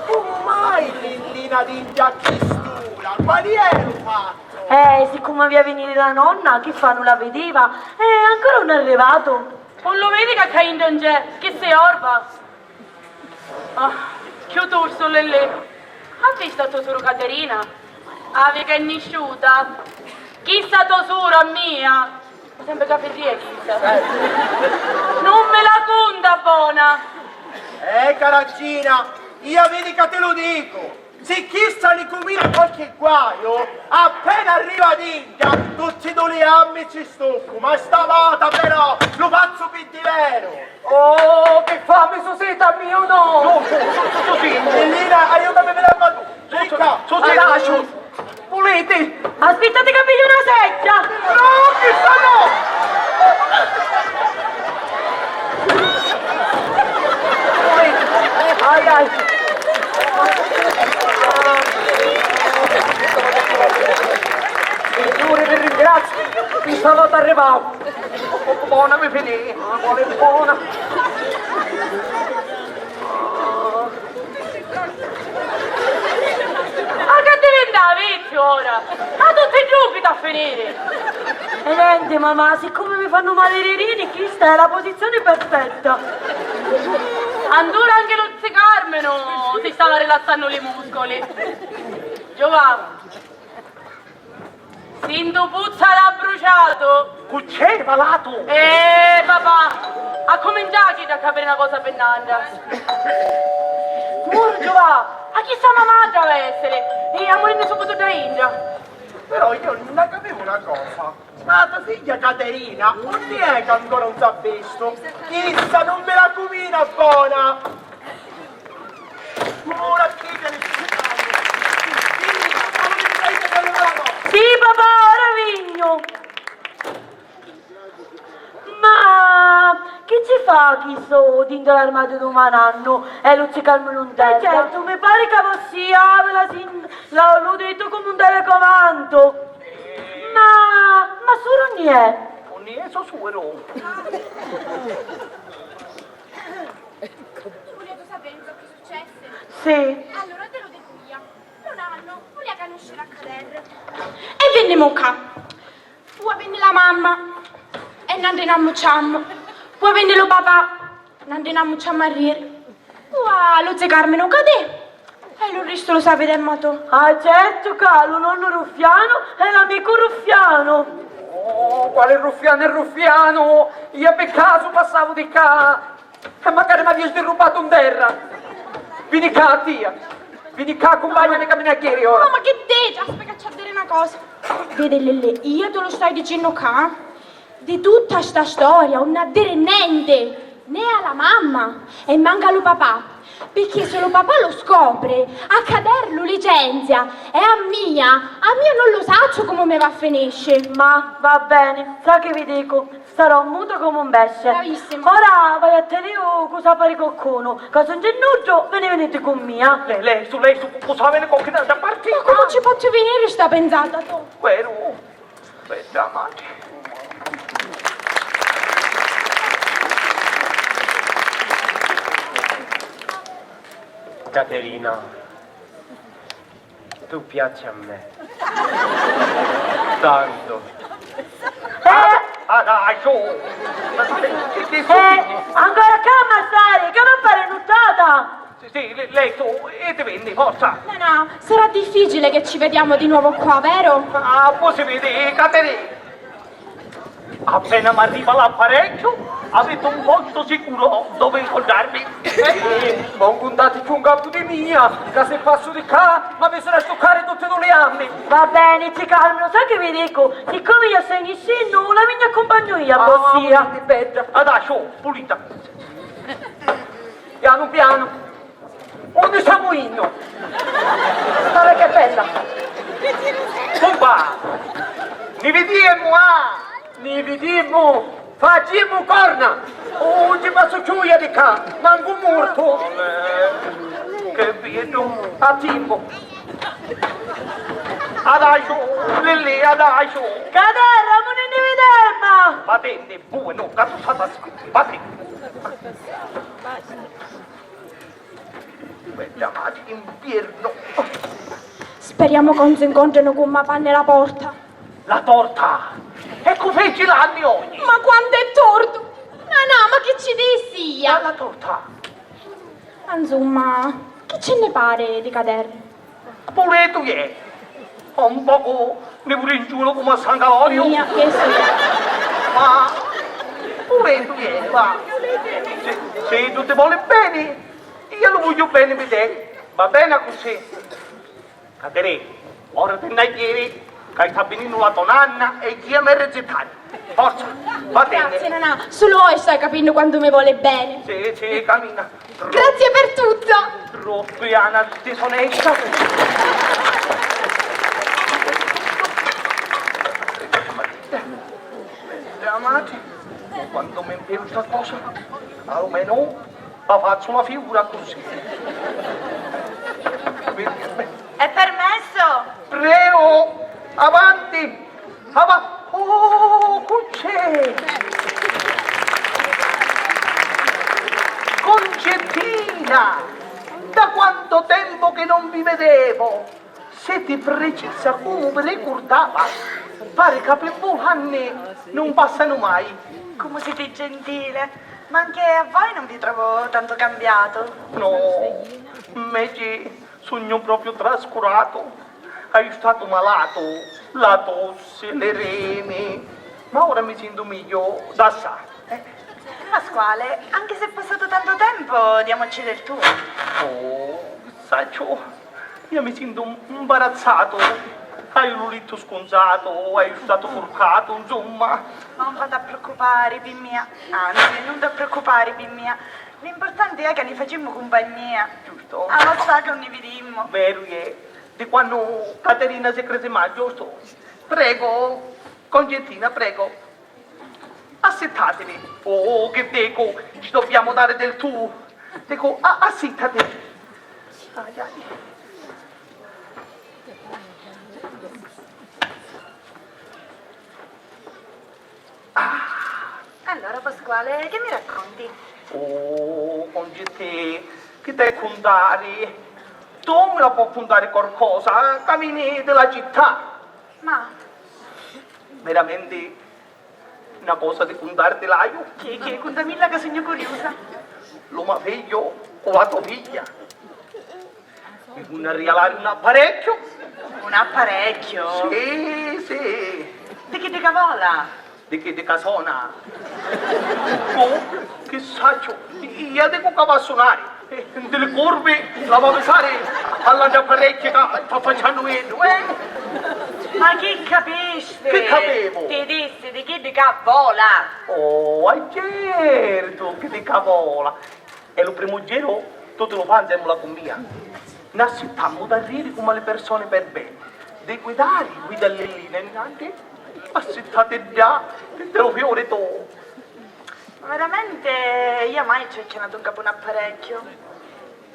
Comu mai Lillina dintra a chist'ura? Quali è lu fattu? Eh, siccome avia viniri la nonna, chi fa, nun la vidiva? Eh, ancora nun è arrivatu. Nun lu vidi ca ccà intra nc'è? Chi si orba? Ah, cchiù tursu, Lillì. Avisti a to suru Caterina? Havi ca è nisciuta. Chissa to sura a mia. Sempri ca fiddì è chissa. Nun mi la cunta bona. Eh, caragina, ia vidi ca ti lu dicu. Si chissa ni cumina qualchi guaiu, appena arriva dintra, tutti du li ammi ci stuccu, ma stamata però lu fazzu pi di veru! Oh, che fame, Susetta mia, no! No, su, su, su, Susì! Lillina, aiutami a vedere quanto... Ricca, Susì! Adasciu! Vuliti? Aspittate ca pigghiu una seggia! No, chissa no! Ai, ai. Signore, vi ringraziu. Pi sta vota arrivau. Bona mi finì. Bona. Ma che divintà, vizziu, ora? Ma tutti i giuchi t'ha finiri! E nenti, mamà, siccome mi fannu mali i ririni, chista è la posizione perfetta. Andura anche lu zi Carmenu si stava rilassannu li muscoli. Giovà, sintu puzza d'abbruciatu. Cu c'è, malatu? Eh, papà, accuminciaci a capiri na cosa pi n'antra. Muru, Giovà, a chissa mamma havi a essiri? E ammurinni subitu dda intra. Però io non capivo una cosa. Ma la tua figlia Caterina, unni è che ancora non s'ha visto? Chissa non me la cumina bona! Ora chi te ne... Sì, papà, ora vignu. Ma chi ci fa chistu dintra l'armadiu di u manannu e lu zi Carmenu 'n terra? E certu, mi pari ca vossia havi la sin-, la, lu ditu comu un telecomandu. Ma, ma suru unni è? Unni è so suoru? Vulìa sapiri ciò chi successe? Sì. Allora te lu dicu io. Lu nannu vulìa canusciri a Caterra. E vinnimu ccà. Poi vinni la mamma e n'andinammu ciammu. Poi vinni lu papà, n'andinammu ciammu a riri. Poi lu zi Carmenu cadì e lu ristu lu sapi demma tu. Ah, certu ca lu nonnu ruffianu è l'amicu ruffianu. Oh, quali ruffianu e ruffianu? Io pi casu passavu di ccà. E macari m'avia sdirrubbatu 'n terra! Vini ccà, tia! Vini ccà, accumpagnami ca mi n'haiu a ghiri ora! No, ma chi dici? Aspetta ca ci ha diri na cosa! Vidi, Lillì, io ti lu staiu dicennu ccà, di tutta sta storia 'un ha diri nenti, né a la mamma e mancu a lu papà, picchì si lu papà lu scopri, a Caterra lu licenzia e a mia, a mia non lu sacciu comu mi va a finisci. Ma va beni, sa chi vi dicu? Starò muta comu un pesce. Bravissima. Ora vaiu a taliu cu sapari coccunu, ca si 'un c'è nuddu, vi ni viniti cu mia. Lei, lei, su, lei, su, cu, cu sapari coccunu da parti. Ma comu ci pozzu viniri sta pinsata, tu? Veru? Bedda matri. Caterina. Tu piaci a me. Tanto. Eh? Ah, dai, su! Ma che, che, che... Eh, ancora ccà, massari, che mi pari nuttata? Sì, sì, le-, lei tu, e ti vinni, forza! No, no, sarà difficile che ci vediamo di nuovo qua, vero? Ah, poi si vidi, Caterina! Appena m'arriva l'apparecchiu, aviti un postu sicuru dove incontrarmi. Eh, non cuntateci un capu di mia, ca si passu di ccà, m'avissiri a stuccari tutti du li ammi. Va beni, zi Carmenu, sa chi vi dicu? Siccome io staiu niscennu, la vigna accumpagnu io a vossia. Ah, bedda. Adasciu, pulita. Pianu pianu. Unni stamu innu? Stare che bella! Cumpà! Ni vidimu, ah! Ni vidimu! Facimu corna! Un ci passu cchiù io di ccà, mancu murtu! Olè! Che beddu! A timpu! Adasciu, Lillì, adasciu! Caterra, mu ni nni videmu! Vattenti, vui, no, ca tu stai passando, vattenti! Bedda matri, infernu! Speriamo che non si incontrino con ma panna e la porta. La torta! E cu feci l'anni ogni? Ma quantu è tortu! Non No, ma chi ci dissi io? La torta. Ma insomma, chi ci nni pari di Caterina? Puletu iè. Un pocu mi vuri in giulu comu a San Caloriu. Mia, che sì. Ma puletu iè, va. Se, se tu ti voli beni, io lu voglio beni pi te. Va beni accussì? Caterè, ora ti nni jiri, ca sta vininnu la to nanna e jia mi rizittari. Forza, va beni. Grazie, nanà, sulu oi stai capinnu quantu mi voli beni. Sì, sì, camina. Grazie per tutto. Troppi ana disonesta. Chiamati, quando mi impiru sta cosa, almenu la fazzu la figura così. È permesso? Prego, avanti, avanti. Oh, Concè! Concettina, da quanto tempo che non vi vedevo! Siti precisa comu mi ricurdava. Pari ca pi vui l'anni nun passanu mai. Comu siti gentile! Ma anche a voi non vi trovo tanto cambiato. No, inveci sugnu propriu trascuratu. Haiu statu malatu, la tossi, li remi, ma ora mi sintu migliu d'assai. Eh, Pasquale, anche se è passato tanto tempo, diamoci del tu. Oh, sacciu, io mi sintu imbarazzatu. Haiu lu littu scunzatu, haiu statu curcatu, insomma. Ma non v'ha da preoccupari pi mia, anzi, non da preoccupari pi mia. L'importante è ca ni facimmu cumpagnia. Giusto. A lo sta ca ni vidimmu. Veru è, di quannu Caterina si crisi mai, giusto? Prego, Concettina, prego. Assittativi. Oh, che dico, ci dobbiamo dare del tu. Dico, a-, assittati. Ai, ai. Ah. Allora, Pasquale, che mi racconti? Oh, Concetè, chi t'hê cuntari? Tu mi la può cuntari qualcosa, eh? Ca vini di la città. Ma veramenti na cosa di cuntarti l'haiu. Chi, chi? Cuntamilla ca sugnu curiusa. Lu ma figghiu cu la to figlia mi vuni a rialari un apparecchiu. Un apparecchiu? Sì, sì. Di chiddi ca vola? Di chiddi ca sona? Cu? Chi sacciu? Ia dicu ca va a sunari. Nti li curvi la va a visari all'atri apparecchi ca sta facciannu iddu, eh? Ma chi capisti? Chi capivu? Ti dissi di chiddi ca vola. Oh, a certu, chiddi ca vola. E lu primu giru tutti lu fa nzemmula cu mia. N'assittammu d'arriri comu a li personi per beni, di guidari guida Lillina innanti, assittati ddà, ti lu fiori tu. Veramente io mai ci ho acchianatu ncapu un apparecchiu,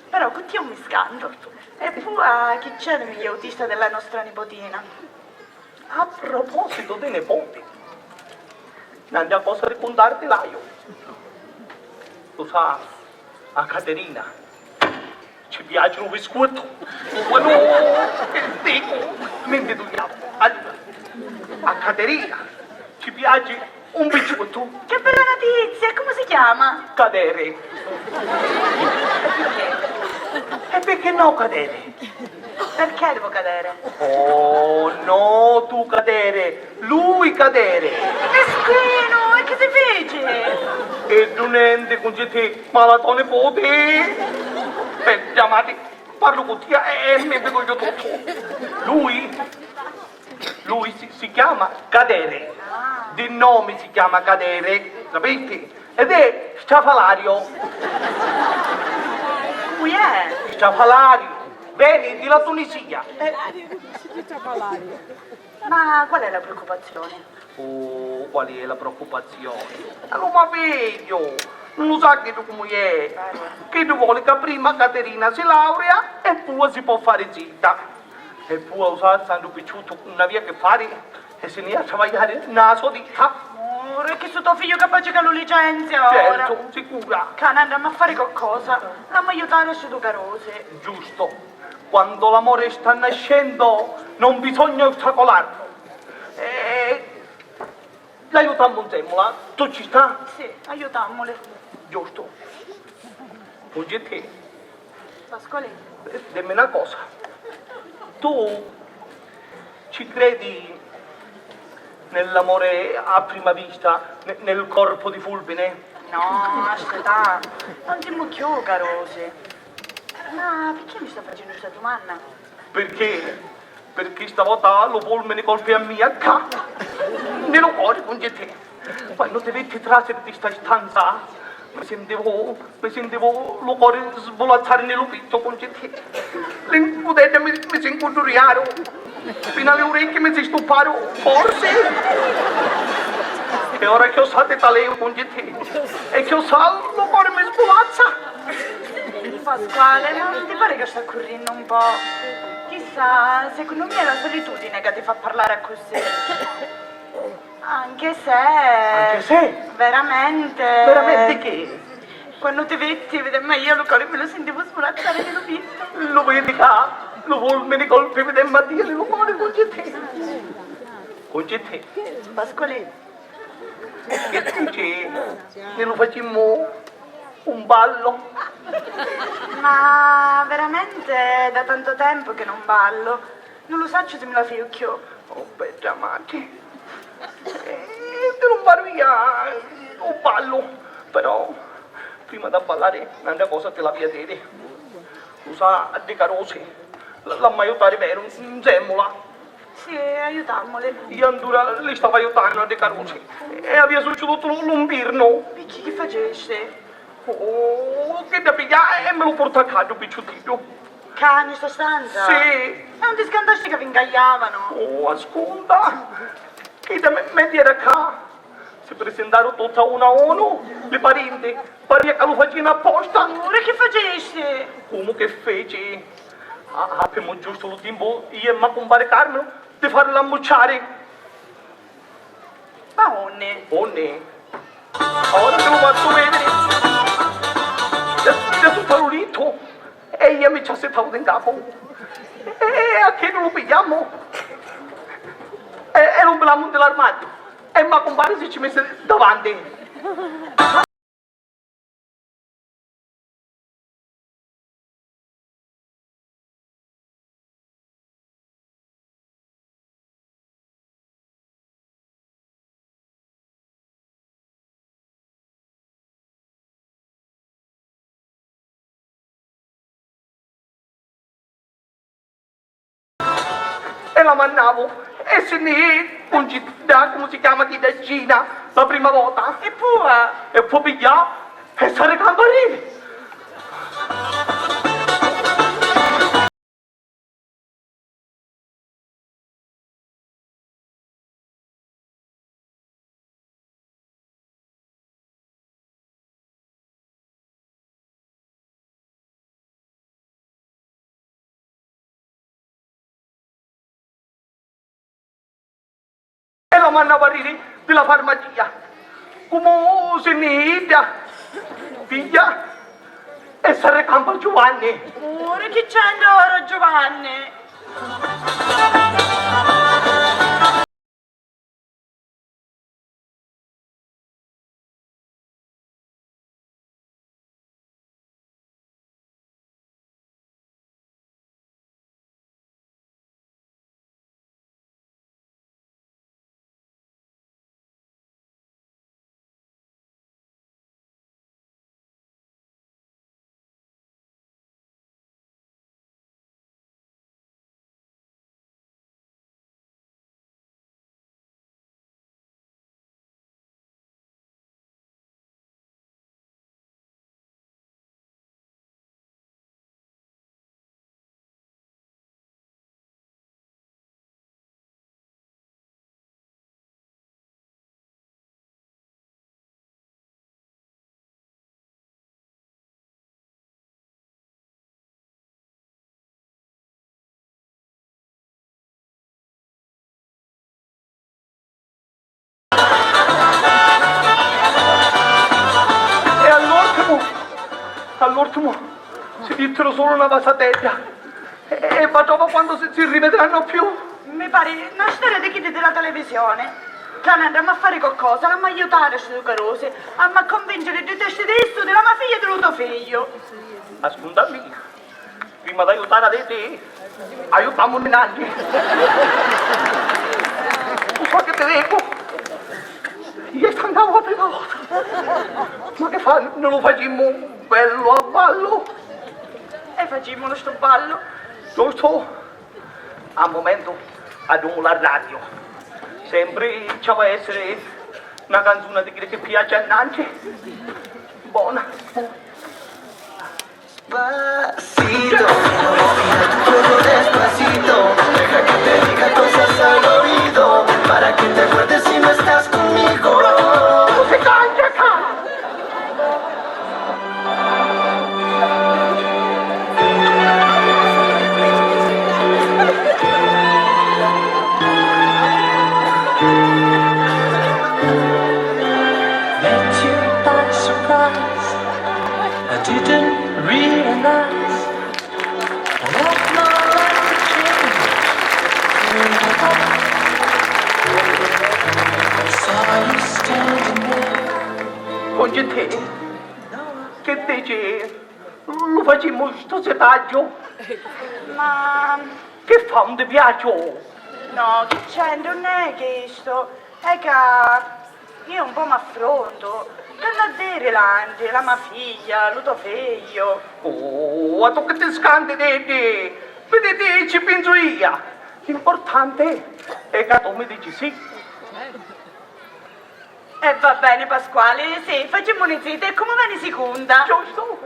però cu tia mi scantu. E pua chi c'è di migliu autista della nostra nipotina? A proposito di nipoti, n'antra cosa di cuntarti l'haiu. Lu sa, a Caterina ci piaci lu biscottu. Quannu dicu, mi ntidugnavo. Allura, a Caterina ci piaci un picciottu. Che bella notizia! E comu si chiama? Cadere. E perché no cadere? Perché devo cadere? Oh, no tu cadere, lui cadere. Mischinu, e chi si fici? E du nenti, Cuncetì, ma la to nipoti? E chiamati, parlu cu tia e, e mi dico io tutto. Lui Lui si, si chiama Cadere. Di nome si chiama Cadere, capiti? Ed è strafalario. Cui è? Strafalario. Veni di la Tunisia. Eh. Ma qual è la preoccupazione? Oh, qual è la preoccupazione? Allora, ma figlio, non lo sa che tu come è? Che tu vuole che prima Caterina si laurea e poi si può fare zita. E pua u sarza ndu picciutu nun avia che fari e si nni ia a travagliari nna so ditta. Amore, e chissu to figliu capaci ca lu licenzia ora. Certu, sicura. Ca n'andammu a fari coccosa, l'ammu aiutari a stu carusi. Giusto. Quando l'amore sta nascendo non bisogna ostacolarlo. E l'aiu Fammu nzemmula, tu ci sta? Sì, aiutammuli. Giustu. Cuncettè. Pasqualè. Eh, dimmi na cosa. Tu ci credi nell'amore a prima vista, ne-, nel corpo di fulmine? No, aspetta, non simu cchiù carusi. Ma perché mi sta facennu sta dumanna? Perché? Perché sta vota lu fulmini colpi a mia ccà. Nni lu cori, Cuncettè. Quannu ti vitti trasiri di sta stanza, mi sintivu, mi sintivu lu cori svulazzari nni lu pittu, Cuncettè. Li ncuteddi mi, mi si ncudduriaru. Finu a li uricchi mi si stupparu, forsi. E ora chiossà ti taleu, Cuncettè. E chiossà lu cori mi svulazza. Pasquale, non ti pare che sta currennu un po'? Chissà, secondo me è la solitudine che ti fa parlare così. Anche se... Anche se? Veramente. Veramente che? Quannu ti vitti, videmma io, lu cori mi lu sintivu svulazzari di lu pittu. Lu vidi ca lu fulmini colpi, videmma tia, lu cori, Cuncettè. Cuncettè. Pasqualè. Che dici? Ne lu facimmu un ballo? Ma veramente da tanto tempo che non ballo. Non lu sacciu si mi la fiju cchiù. Oh, bedda matri. Eh, ti lu faria un ballu, però prima d'abballari n'antra cosa ti l'avia diri. Lu sa, a ddi carusi, l-, l'amma aiutari veru, nzemmula. Sì, aiutammuli. Iu antura li stava aiutannu a ddi carusi e avia succidutu lu, lu mpirnu. Picchì chi facisti? Oh, chidda pigghia e mi lu purtà ccà ddu picciuttiddu. Ccà, nni sta stanza? Sì. E non ti scantasti ca vi ncagliavanu? Oh, ascunta. Chidda me, mentri era ccà, si prisintaru tutti a unu a unu li parinti. Paria ca lu facìanu apposta. Ora chi facisti? Comu chi feci? A-, appimu giustu lu timpu, iu e ma cumpari Carminu, di farla ammucciari. Ma unni? Unni? Ora ti lu fazzu vèdiri. Ddà, ddà sutta lu littu. E iu mi ci assittau di ncapu. E, e a chiddu lu pigghiammu. E, e lu mpilammu nti l'armadiu. E ma cumpari si ci missi davanti. E la mannavu, e si nni jì, 'un ci ddà, comu si chiama chidda, Gina, la prima vota. E pua? E pò pigghià e s'arricà 'n parriri. E la manna a parriri di la farmacia. Comu si nni jì idda, pigghia e s'arricampa Giuvanni. Puru chi c'entra ora Giuvanni? E all'ortimu, all'ortimu si vittiru sulu na vasatedda. E, e va trova quantu si, si rividrannu più. Mi pari na storia di chiddi di la televisioni. Tana, andammu a fari coccosa, l'ammu a aiutari a sti du carusi, ammu a cunvinciri di testi di studi la ma figlia e di lu to figliu. Ascunta a mia, prima d'aiutari a diti, aiutammu nanni. Lu so chi ti dicu? Iè sta na prima vota. Ma chi fa, nun lu facimmu un bellu abballu? E facimulu stu ballu. Giustu? A mumentu addummu la radio. Sempri ci havi a essiri na canzuna di chiddi chi piaci a nanni. Bona. Pasito, respira tu cuerpo despacito, deja que te diga cosas al oído, para que te acuerdes si no estás conmigo. Música, Met you by surprise. I didn't realize I left my life to change. Saw you standing there. Concetti, chi dici? Lu facimmu stu setaggio? Ma chi fa, un ti piaci? No, chi c'è, nun è chistu. È ca iu un po' m'affrontu. C'hannu a diri l'antri, la ma figlia, lu to figliu? Oh, a tu chi ti scanti d'iddi? Viditi, ci pinsu ia. L'importanti è ca tu mi dici sì. E va beni, Pasquali, sì, facimmuni ziti, e comu veni sicunda. Giustu.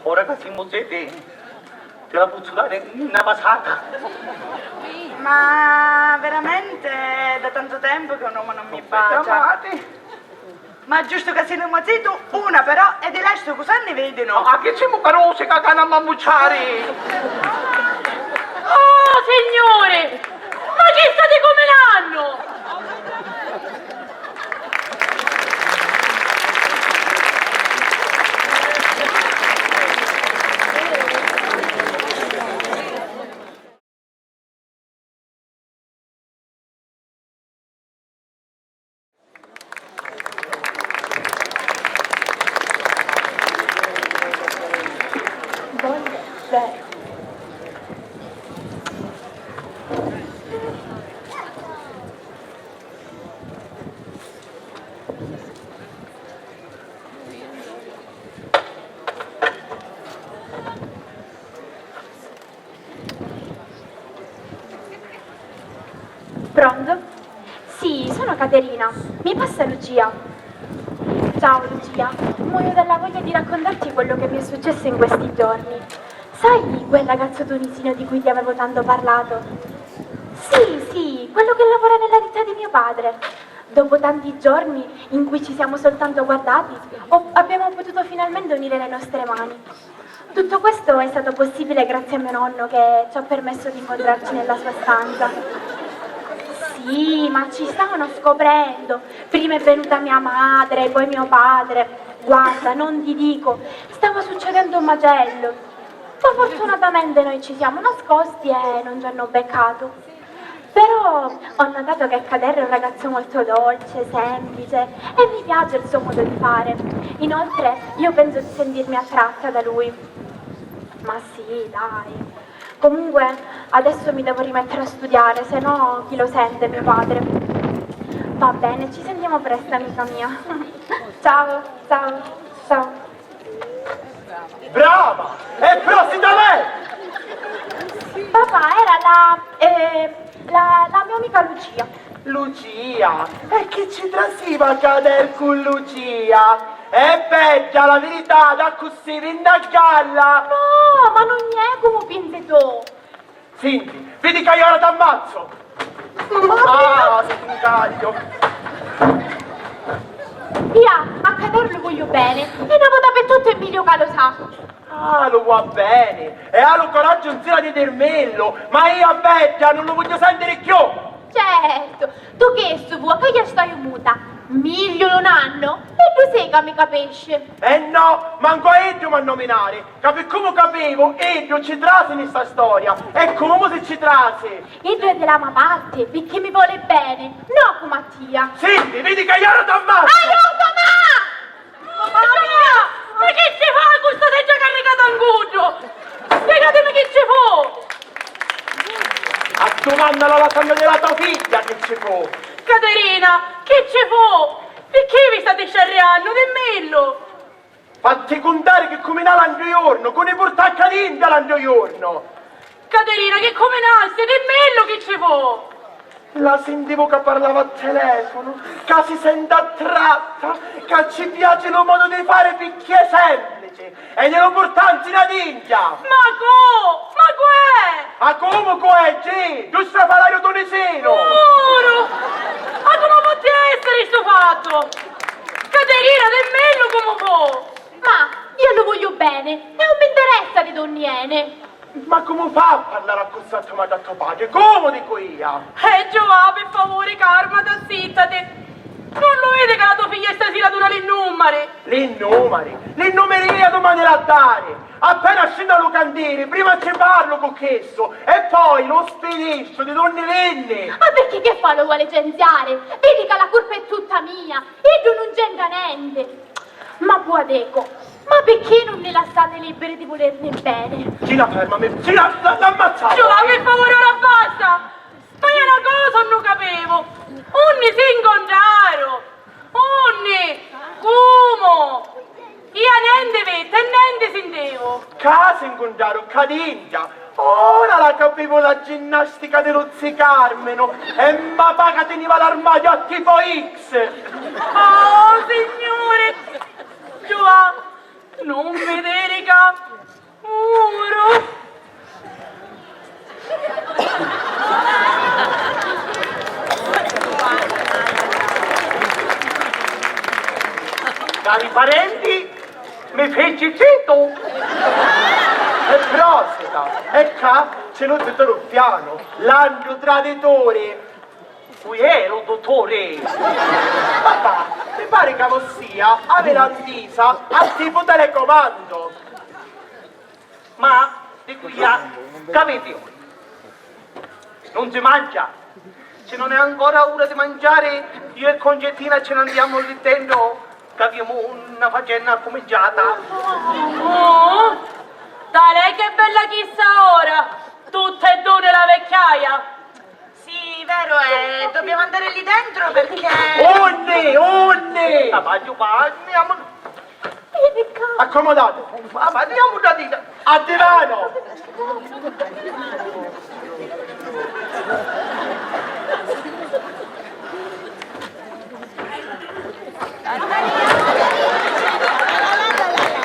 Ora ca simu ziti, ti la pozzu dari na vasata? Ma veramenti è da tantu tempu chi un omu non mi bacia. Ma giustu ca si lu mo zitu, una però, e di restu cosa nni vidinu? Ah, chi simu carusi ca c'hannu a m'ammucciari? Oh, Signuri! Ma chi stati cuminannu? Pronto? Sì, sono Caterina. Mi passa Lucia? Ciao Lucia, muoio dalla voglia di raccontarti quello che mi è successo in questi giorni. Sai quel ragazzo tunisino di cui ti avevo tanto parlato? Sì, sì, quello che lavora nella ditta di mio padre. Dopo tanti giorni in cui ci siamo soltanto guardati, ho- abbiamo potuto finalmente unire le nostre mani. Tutto questo è stato possibile grazie a mio nonno che ci ha permesso di incontrarci nella sua stanza. Sì, ma ci stavano scoprendo. Prima è venuta mia madre, poi mio padre. Guarda, non ti dico, stava succedendo un macello. Ma fortunatamente noi ci siamo nascosti e non ci hanno beccato. Però ho notato che Kader è un ragazzo molto dolce, semplice e mi piace il suo modo di fare. Inoltre, io penso di sentirmi attratta da lui. Ma sì, dai. Comunque, adesso mi devo rimettere a studiare, se no chi lo sente, mio padre. Va bene, ci sentiamo presto, amica mia. Ciao, ciao, ciao. Brava! E prossima me! Papà, era la, eh, la, la mia amica Lucia. Lucia? E chi ci trasiva Kader cu Lucia? E bedda, la virità, d'accussì vinni a galla! No, ma non è come pensi tu. Sinti, vidi ca iu ora t'ammazzu! Ah, si t'incagliu! Ia, a Kader lu vogliu beni, e na vota pi tutti è megliu ca lu sa. Ah, lu vò beni, e ha lu coraggiu nzina di dirmillu, ma iu a bedda nun lu vogghiu sentiri cchiù! Certu, tu chistu vò ca iu staiu muta. Migliu lu nannu? Iddu sì ca mi capisci. Eh no, mancu a iddu m'ha nominari, ca pi comu capivu, iddu ci trasi nni sta storia. E comu si ci trasi! Iddu è di la ma parti, picchì mi voli beni, no comu a tia. Sinti, vidi ca iora t'ammazzu! Aiutu, ma! Mamma mia! Ma chi ci fa cu sta seggia carricata 'n cuddu? Spiegatimi chi ci fu! Addumannalu a la fammi di la to figghia chi ci fu! Caterina, chi ci fu? Picchì vi stati sciarriannu? Dimmillu! Fatti cuntari chi cuminà l'angiu iornu, cu ni purtà a Catingia l'angiu iornu! Caterina, chi cuminasti? Dimmillu chi ci fu! La sintivu ca parlava a telefonu, ca si senti attratta, ca ci piaci lu modu di fari picchì è semplici e ni lu purtà nzina dingia! Ma cu? Ma cu è? Ma comu cu è, Gi? Giustu a falari u tunisinu! Puru! Ma comu potti essiri stu fattu? Caterina, dimmillu comu fu! Ma io lu voglio bene e non mi interessa di donni eni. Ma comu fa a parlare accussì a to madre e to padre? Comu dicu io? Eh, Giuà, pi favuri, càrmati, assittati. Non lu vidi ca la to figlia stasira duna li numari? Li numari? Li numari io dumani l'ha dari. Appena scinnu a lu cantiri, prima ci parlu cu chissu e poi lu spidisciu di dunni vinni. Ma picchì che fa, lu vuole licenziare? Vidi ca la curpa è tutta mia, iddu non c'entra niente. Ma vuà dicu, ma picchì non ni lassati libiri di vulerni bene? Gina, fermami, Gina, la, l'ammazzavu! Giuà, pi favuri, ora basta! Ma io na cosa non capivu! Unni si 'ncuntraru? Unni? Comu? Io nenti vitti e nenti sintivu! Ca si 'ncuntraru Catingia! Ora la capivu la ginnastica di lu zi Carminu e ma paga teniva l'armadiu a tipo X! Oh, Signuri! Giuà, non mi diri ca muru! Cari parenti, mi feci zitu! E prosita! E ccà c'è lu zittu Ruffianu, l'angiu tradituri! Cu è lu dutturi? Papà, mi pari ca vossia avi la ntisa a tipu telecomando! Ma, dicu io, c'aviti ora? Non si mangia? Si non è ancora ora di mangiare, io e Concettina ce ne andiamo lì dentro, che abbiamo una faccenda accuminciata. Oh, talè che bella chissa ora! Tutte e due la vecchiaia! Sì, vero è, dobbiamo andare lì dentro perché... Unni? Unni? Ah, ma giù, ma andiamo. Accomodate. Ma, ma andiamo da dita. A divano.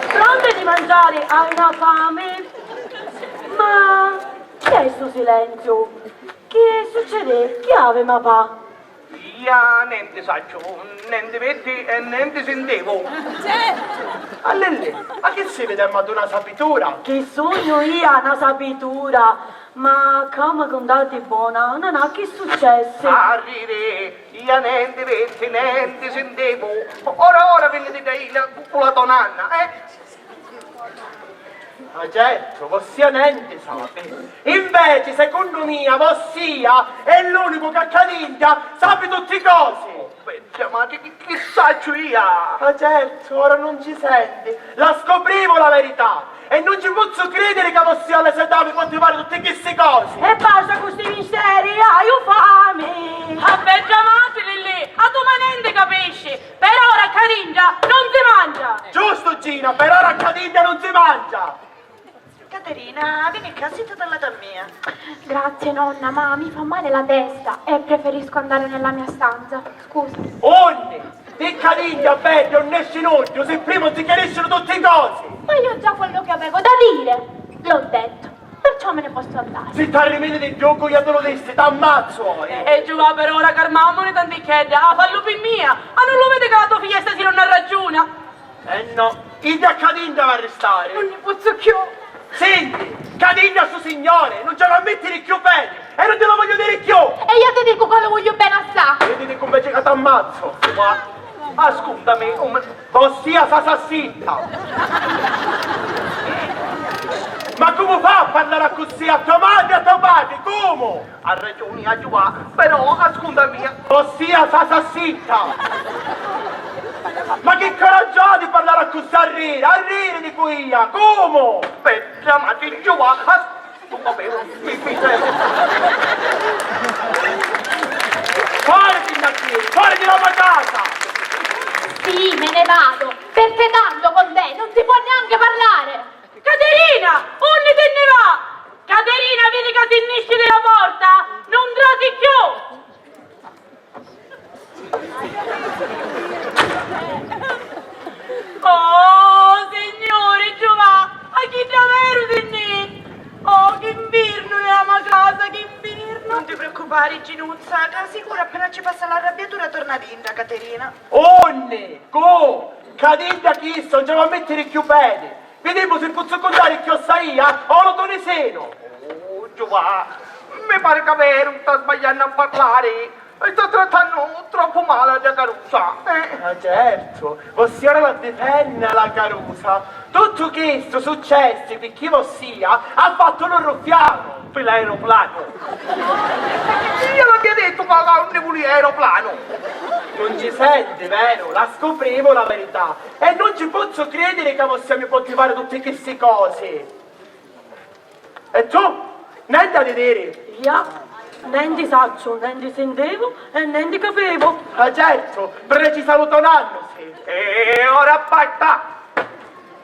Pronte di mangiare, hai una fame? Ma chi è stu silenzio? Chi succede? Chi avemu a fa? Ia nenti sacciu, nenti vitti e nenti sintivu. Allè, ma chi si vidi a maduna sapitura? Chi sugnu ia na sapitura? Ma comu cuntati bona, nanà, chi successi? Arriri, ia nenti vitti, nenti sintivu. Ora ora viniti da illa cu la to nanna, eh? Ma certu, vossia nenti sapi. Inveci, secunnu mia, vossia è l'unicu ca a Catingia sapi tutti cosi. Oh, bedda matri, chi, chi sacciu ia? Ma certu, ora nun ci senti. La scoprivu la verità. E nun ci pozzu cridiri ca vossia a la so età mi potti fari tutti chisti cosi. E basta cu sti misteri, haiu fami. Ah, bedda matri, Lillì, a tu ma nenti capisci. Per ora a Catingia non si mangia! Giustu, Gina, per ora a Catingia non si mangia! Caterina, vini ccà, sittati a latu a mia. Grazie, nonna, ma mi fa male la testa e preferisco andare nella mia stanza. Scusa. Unni? Di Catingia, bedda, non nesci nuddu, si prima si chiariscinu tutti cosi! Ma io già quello che avevo da dire l'ho detto. Perciò me ne posso andare. Si t'arrimini di giocu, io te lo dissi, t'ammazzu ora. E giù va, per ora carmamuni tanticchiedda, a fallu pi mia, a non lu vidi ca la to figlia stasira non arragiuna? Eh no, idda a Catingia va a ristari. Non ne pozzu cchiù. Senti, Catingia stu signore, non ci va a mittiri cchiù pedi e non ti lo voglio dire cchiù. E io ti dico che lo voglio bene assà. Io ti dico invece che t'ammazzo. Ma Ascùntami, un... Vossia sa s'assitta! Ma comu fa a parlari accussì a to matri e a to patri? Comu? Ha ragiuni, a Giuvà, però ascùntami. Vossia sa s'assitta! Ma chi curaggiu ha di parlari accussì a riri? A riri, dicu ia! Comu? Bedda matri, Giuvà, as... Fora di qui, fora di la me casa! Sì, me ne vado, perché tanto con te non si può neanche parlare! Caterina, unni ti nni va? Caterina, vidi ca si nni nesci di la porta, non trasi cchiù! Oh, Signuri, Giuvà, ma chi daveru si nni... Oh, chi nfirnu nni la me casa, chi nfirnu! Non ti preoccupari, Ginuzza, ca sicuru appena ci passa l'arrabbiatura torna dintra, Caterina. Unni? Cu? Ca dintra chistu non ci va a mettiri cchiù pedi! Vidimu si pozzu cuntari cchiossai, ah, o lu tunisinu! Oh, Giuvà, mi pari ca veru sta sbagliannu a parlari e sta trattannu troppu mali a dda carusa, eh. Ma certu, vossia ora la difenni a la carusa. Tuttu chistu successi picchì vossia ha fattu lu ruffianu pi l'aeroplanu. Io l'avia dettu ca, ca non ni vulia aeroplanu. Non ci senti, veru? La scuprimu la verità. E nun ci pozzu cridiri ca vossia mi potti fari tutti chisti cosi! E tu? Nenti a di diri? Ia? Nenti sacciu, nenti sintivu e nenti capivu. Ah, certu, precisalu to nannu, sì. E ora basta!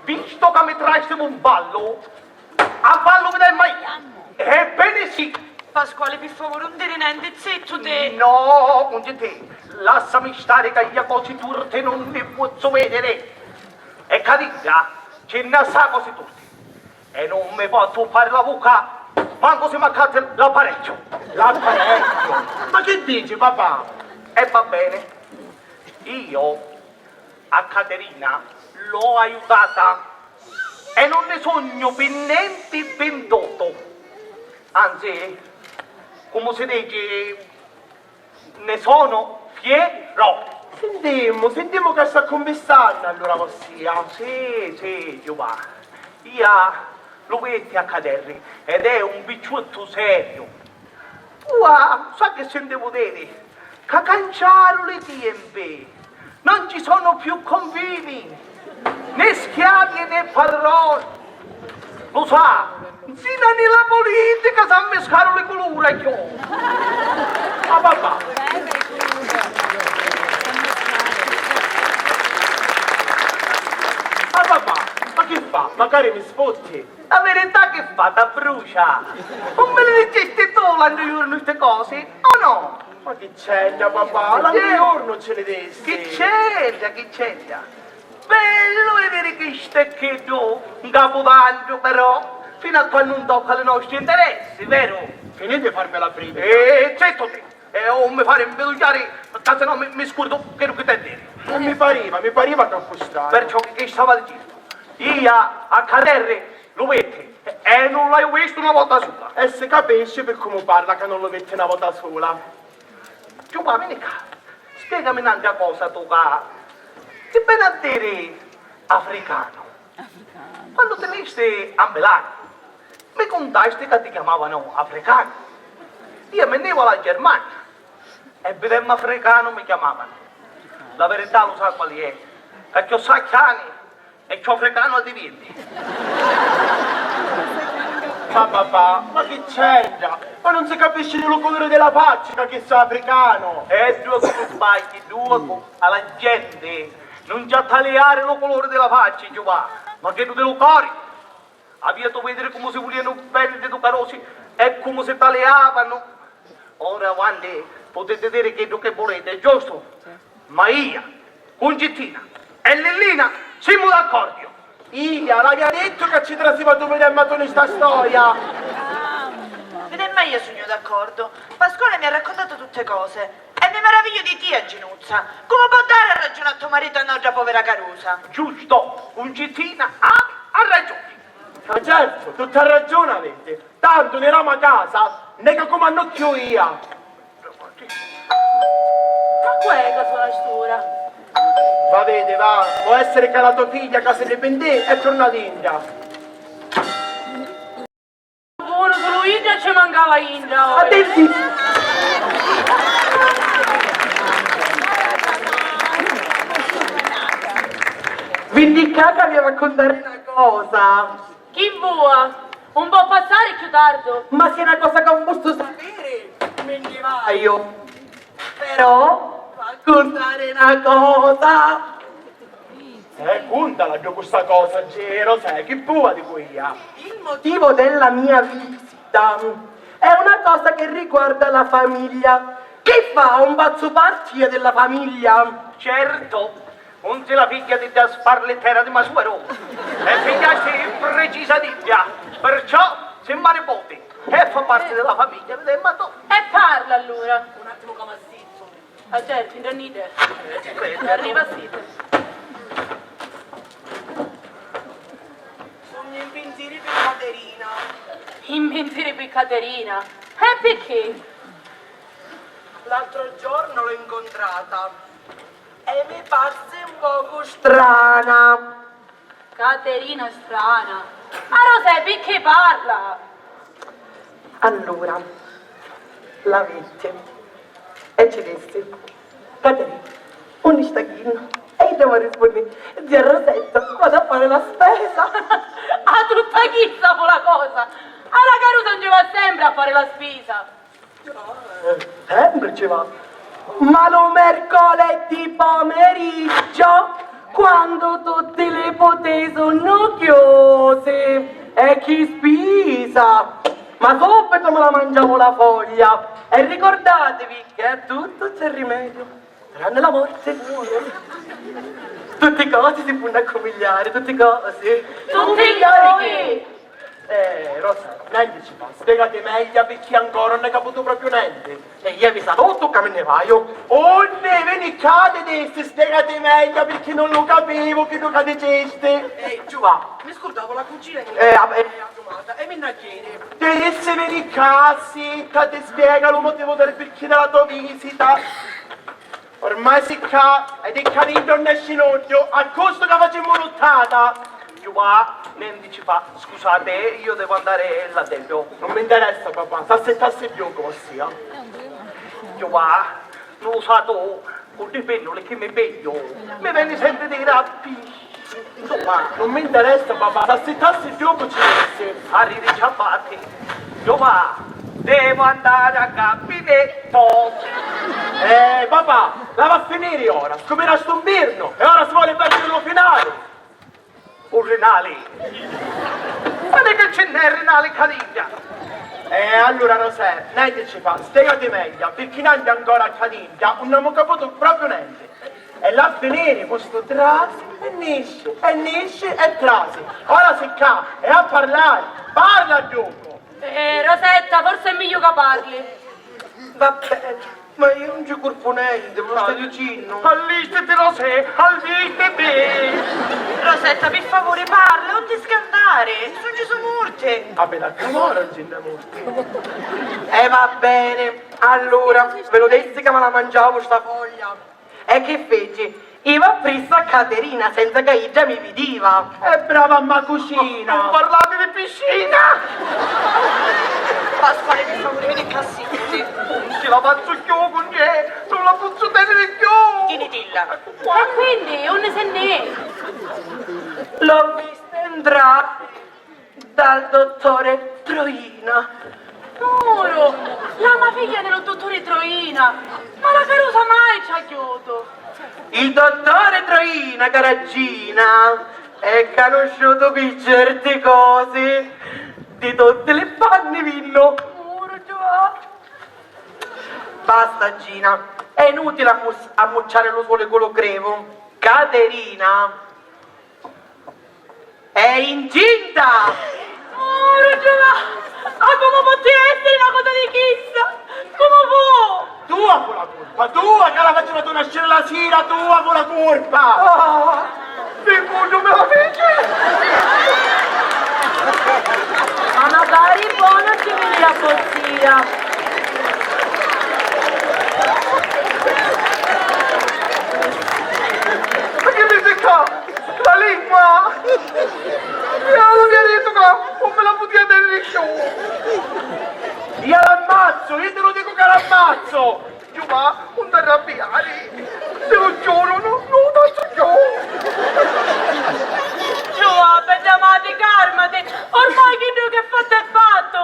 Vistu ca mi trasti un ballu, a ballu vi dai mai. Ebbene sì! Pasquali, pi favuri, un diri nenti, zittu ti! No, Cuncitè, lassami stari ca ia cosi turti non ni pozzu vediri. E ca dintra ci nni assai cosi turti. E non mi pozzu fari la vucca, mancu si m'accatti l'apparecchiu. L'apparecchiu? Ma chi dici, papà? E va bene, io a Caterina l'ho aiutata e non ne sugnu pi nenti vintutu. Anzi, comu si dici, ne sono fiero. Sintimu, sintimu ca sta cunfissannu allura vossia. Sì, sì, Giuvà. Ia lu vitti a Caterri ed è un picciottu seriu. Ua, sa chi sintivu diri? Ca canciaru li tiempi, non ci sono più confini, né schiavi né padroni. Lu sa, nzina ni la politica s'ammiscaru li culura cchiù. Ah, papà. Ah, papà, ma chi fa? Macari mi sfutti? La virità chi fa, t'abbrucia? Non mi li dicisti tu l'antu iurnu sti cosi, o no? Ma chi c'entra, papà? L'antu iurnu ci li dissi. Chi c'entra, chi c'entra? Bellu vidiri chistu e chiddu, 'n capu tantu, però, finu a quannu 'un tocca li nostri interessi, veru? Finiti di farmi la brivida. Eh, certu sì. E 'un mi fari 'nvilugghiari, ca si no mi, mi scurdu chiddu chi t'hê diri. E mi pariva, mi pariva ca fu stranu. Perciò chi, chi stava dicennu? Ia a Caterri lu vitti e non l'haiu vistu na vota sula. E si capisci pi comu parla ca non lu vitti na vota sula. Giuvà, veni ccà, spiegami n'antra cosa tu ca, chi veni a diri africanu? Quannu ti nisti a Milanu, mi cuntasti ca ti chiamavanu africanu. Io mi nivu a la Germania e videmma africanu mi chiamavanu. La verità lu sa quali è? Ca cchiù sacchiani e cchiù africanu addivienti. Ma papà, ma chi c'entra? Ma non si capisci di lu culuri di la facci ca chissu è africanu! E dua cu ti sbagghi, dua cu... A la genti nun ci ha taliari lu culuri di la facci, Giuvà, ma chiddu di lu cori. Aviatu vidiri comu si vulianu beni ddi du carusi e comu si taliavanu. Ora, avanti, putiti diri chiddu chi vuliti, giustu? Ma ia, Cuncittina e Lillina simu d'accordiu. Ia, l'avia dittu ca ci trasiva tu videmma tu ni sta storia. Videmma, io sugnu d'accordu. Pasquale mi ha raccontato tutte cose e mi maraviglio di tia, Ginuzza. Comu pò dari a ragiuni a to maritu e no dda povera carusa? Giustu, Cuncittina ha, ha ragiuni. Ma certu, tutta ragiuni aviti. Tantu ni la ma casa, neca comu a no cchiù ia. Ma cu è ca sona st'ura? Va vidi, va, pò essiri ca la to figghia ca si ni pintì è turnata intra. Bonu, sulu idda ci mancava intra ora. Attenti! Vinni ccà ca vi raccuntari na cosa. Chi vua? Un pò passari cchiù tardu? Ma si è na cosa ca un vustu sapiri, mi nni vaiu. Però, v'ha cuntari na cosa. Eh, cuntala ddu sta cosa, Giro, sai chi pua di quia. Il motivo della mia visita è una cosa che riguarda la famiglia. Chi fa? Un pazzu parti della famiglia? Certo, unzi la figghia di dda sparlittera di ma suoru. E figghiasti precisa d'idda. Perciò, si ma nipoti, e fa parti della famiglia, videmu tu. E parla allura. Un attimo, come si Ah, certo, indonnite. Arriva site. Sugnu in pinziri pi Caterina. In pinziri pi Caterina? E picchì? L'altro giorno l'ho incontrata e mi parse un poco strana. Caterina strana. Ma Rosè, picchì parla? Allura, la vitti e ci dissi: "Caterina, unni sta chinnu?" E idda mi rispunni: "Zia Rosetta, vado a fare la spesa." Ah, tutta chissa fu la cosa! A la Carusa non ci va sempre a fare la spisa! Eh, sempri ci va. Ma lu mercoledì pomeriggio, quandu tutti li putei sunnu chiusi, e chi spisa! Ma subbitu mi la mangiavu la foglia. E ricordatevi che a tutto c'è rimedio. Tranne la morte. Tutti cosi si punnu accumigliari, tutti cosi. Tutti cosi. Eh, Rosa, nenti ci fa. Spiegati meglio, picchì ancora non hai caputu propriu nenti. E io vi salutu ca mi nni vaiu. Unni? Veni ccà, ti dissi, spiegati meglio, picchì non lu capivu chiddu ca dicisti. Ehi, Giuvà, mi scurdavo la cucina che eh, vabbè, è addumata e mi nna chiedi. Ti dissi, veni ccà, sì, ca ti spiega lu motivu del picchì della tua visita. Ormai si ccà, ed è ca dintra non nesci nuddu, a costu ca facimmu nuttata! Giuvà, nenti ci fa, scusate, io devo andare là dentro. Non mi interessa, papà, s'assittassi ddocu vossia. Giuvà, non lu sai tu, cu ddi pinnuli chi mi pigghiu, mi veni sempri di rabbi. Insomma, non mi interessa, papà, s'assittassi ddocu ci dissi. Arrivi ciappati. Giovà, devo andare a gabinetto. Eh, papà, la va a finire ora. Scuminasti un birnu e ora si vuole perdere lo finale. Un rinali. Ma di che ci n'è rinali, Caligna? Eh, allora, Rosè, nenti ci fa, spiegati meglio, perché nanti ancora a Caligna non abbiamo capito proprio niente. E là finiri cu stu trasi e nisci, e nisci e trasi. Ora si ccà e a parlari, parla ddocu! Eh, Rosetta, forse è meglio che parli. Va bene, ma io non ci curpu nenti, ve lu sto dicennu. Allistiti, Rosè, allistiti! Rosetta, pi favuri, parla, non ti scantari, non ci su murti. Appena a camora non ci n'è murti. E va bene, allora, ve lu dissi ca me la mangiavu sta foglia. E chi fici? Iva appressu a Caterina senza ca idda mi vidiva. E brava a ma cucina! Non parlate di piscina! Pasquale, pi favuri, veni ccà, sittiti. Non ci la fazzu cchiù, Cuncè, non la pozzu teniri cchiù! Tinitilla. Ecco qua. E quindi, unni si nni è? L'ho vista entrare dal dottore Troina. Puru! La ma figlia di lu dutturi Troina! Ma la Carusa mai ci ha chiutu! Il dottore Troina, caragina, è canusciutu pi certi cosi di tutti li banni vinnu. Puru, Giovà! Basta, Gina, è inutile ammus- ammucciare lu sole cu lu crevu. Caterina! È incinta! Puru Giovà! Ma comu potti essiri na cosa di chissa? Comu fu? Tua fu la curpa, tua ca la faciu tu nasciri la sira, tua fu la curpa! Ah, pi cu tu mi la fici? Ma macari poi non ci veni la pozzia! E allura mi ha dettu ca non mi la putia teniri cchiù. Io l'ammazzu, io ti lu dicu ca l'ammazzu! Giuvà, non t'arrabbiari, ti lu giuru, non, non lu fazzu cchiù! Giuvà, bedda matri, càrmati, ormai chiddu chi è fattu è fattu!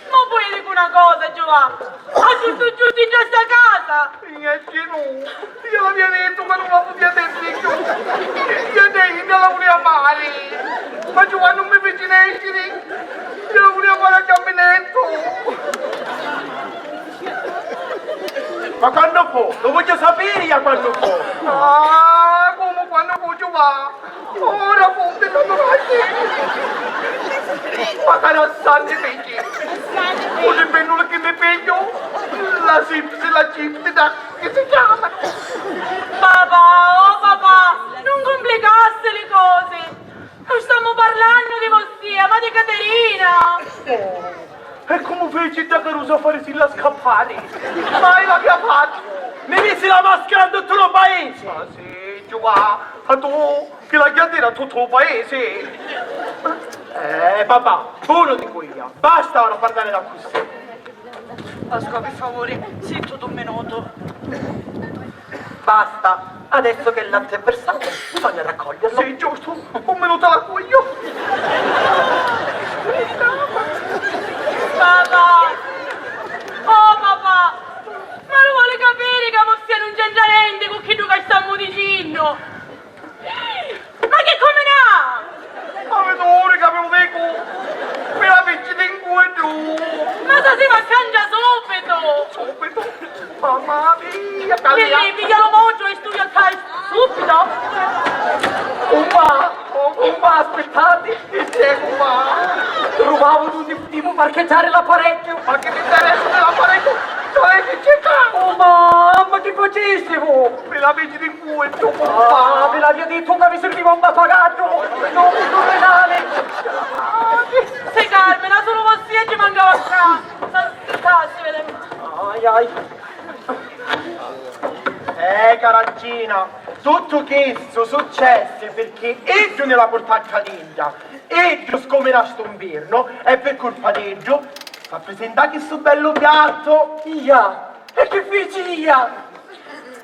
Ma poi dicu una cosa, Giuvà, a tuttu giustu in sta casa! Nienti, no, io l'avia dettu ca non la putia teniri cchiù! Io te, io la vulia fari! Ma Giuvà non mi fici nesciri! Io la vulia fari a caminettu! Ma quannu fu? Lu vogghiu sapiri io quannu fu! Ah, comu quannu fu, Giuvà? Ora fu, ti tantu facci! Ma cara santi fici! Cu li pennuli chi mi pigghiu? La sipsi, la cipsi, da chi si chiama? Papà, oh papà, non cumplicassi li cosi! Non stammu parlannu di vossia, ma di Caterina! Oh, e comu feci dda carusa a farisilla scappari? Mai l'avia fattu! Mi misi la maschera in tuttu lu paisi! Ah, sì, Giuvà, a tu chi l'haiu a diri a tuttu lu paisi! Eh, papà, puru dicu io, basta ora parlare d'accussì! Pasqua, pi favuri, zittu d'un minutu. Basta, adesso che il latte è versato, bisogna raccoglierlo. Sì, giustu, un minutu l'accuogliu. Papà! Oh, papà! Ma lu voli capiri ca vossia non c'entra nenti cu chiddu ca stammu dicennu? Ma chi cuminà? Ma viduri ca vi lu dicu! Mi la fici di ncuiddu! Ma sa si va a cancia subitu! Subitu? Mamma mia, Li, li, pigghia lu mogghiu e studia ccà subitu! Cumpà, oh, cumpà, aspittati, chi c'è, cumpà? Truvavu dundi putimu parcheggiari l'apparecchiu! Ma chi mi interessa di l'apparecchiu? Dove chi c'è ccà? Oh, mamma, chi facistivu? Mi la fici di Ah, vi l'avia dittu ca vi sirviva un pappagaddu! Non un criminali! Si calmi, na sulu vossia ci mancava ccà! Sa, sta, si vede. Ai, ai. Eh, cara Gina, tuttu chistu successi pirchì iddu ni la purtà ccà dintra, iddu scuminà stu nvirnu e pi curpa d'iddu s'apprisinta chistu bellu piattu. Ia, e chi fici ia?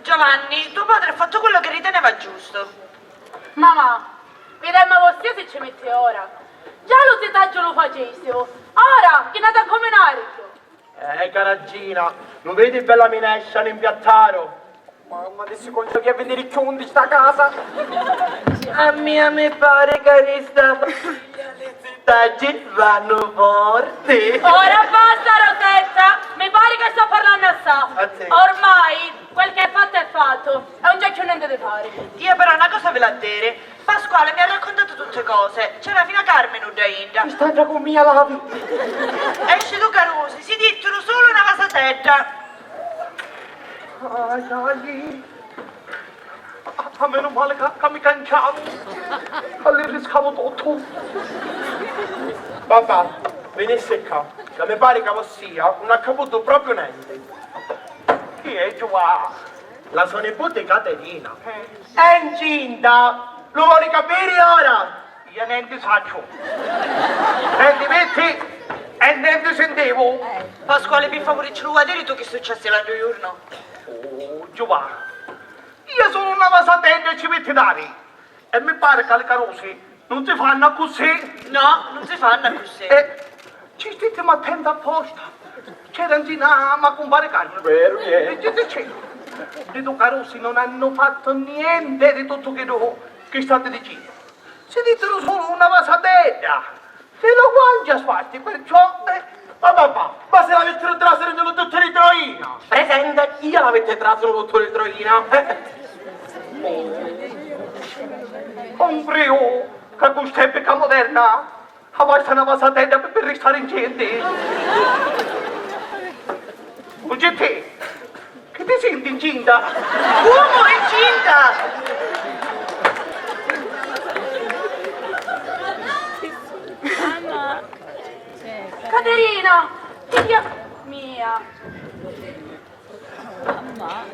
Giovanni, tuo padre ha fatto quello che riteneva giusto. Mamà, videmu vossia si ci metti ora. Già lu zitaggiu lu facistivu, ora chi n'hati a cuminari cchiù? Eh, cara Gina, lu vidi bella minescia n'impiattaru? Mamma, di sicuru c'avia a viniri cchiù di sta casa. A mia mi pari ca di sta famiglia li zitaggi vannu forti. Ora basta, Rosetta, mi pari ca sta parlannu assà. Ormai quel che è fatto è fatto e non c'è cchiù nenti di fari. Io però na cosa vi l'ha diri. Pasquale mi ha raccontato tutte cose. C'era fino a Carmenu ddà intra. Sta intra cu mia l'havi. Esci tu, Carusi, si dittiru sulu na vasatedda. Ai, ai. A, a menu mali ca, ca mi canciavu. Ca li riscavu tuttu. Papà, vinissi ccà, ca mi pari ca vossia un ha caputu propriu nenti. Chi è, Giuvà? La so niputi Caterina. Eh. È incinta! Lu voli capiri ora? Io nenti sacciu. Nenti vitti e nenti sintivu. Pasquale, pi favuri, ci lu va diri tu chi successi l'altru jurnu? Oh, Giuvà, io sulu na vasatedda ci vitti dari. E mi pari ca li carusi non si fannu accussì. No, non si fannu accussì. E ci stittimu attenti apposta. C'era nzina ma cumpari Carmenu. Veru, iè. E ci diceva, di tu carusi non hanno fatto niente di tutto che tu, che state dicendo. Si dittiru sulu una vasatedda. Si lu guancia sfatti, perciò, eh. Ma papà, ma si l'avittiru trasiru nni lu dutturi Troina? Presente, io l'avittu trasiru nni lu dutturi Troina. Eh. Compri ca cu st'epica moderna, a basta na vasatedda pi, pi ristari incinti. Cunciti, chi ti sinti incinta? Comu incinta? Mamma! Caterina! Figlia mia! Mamma!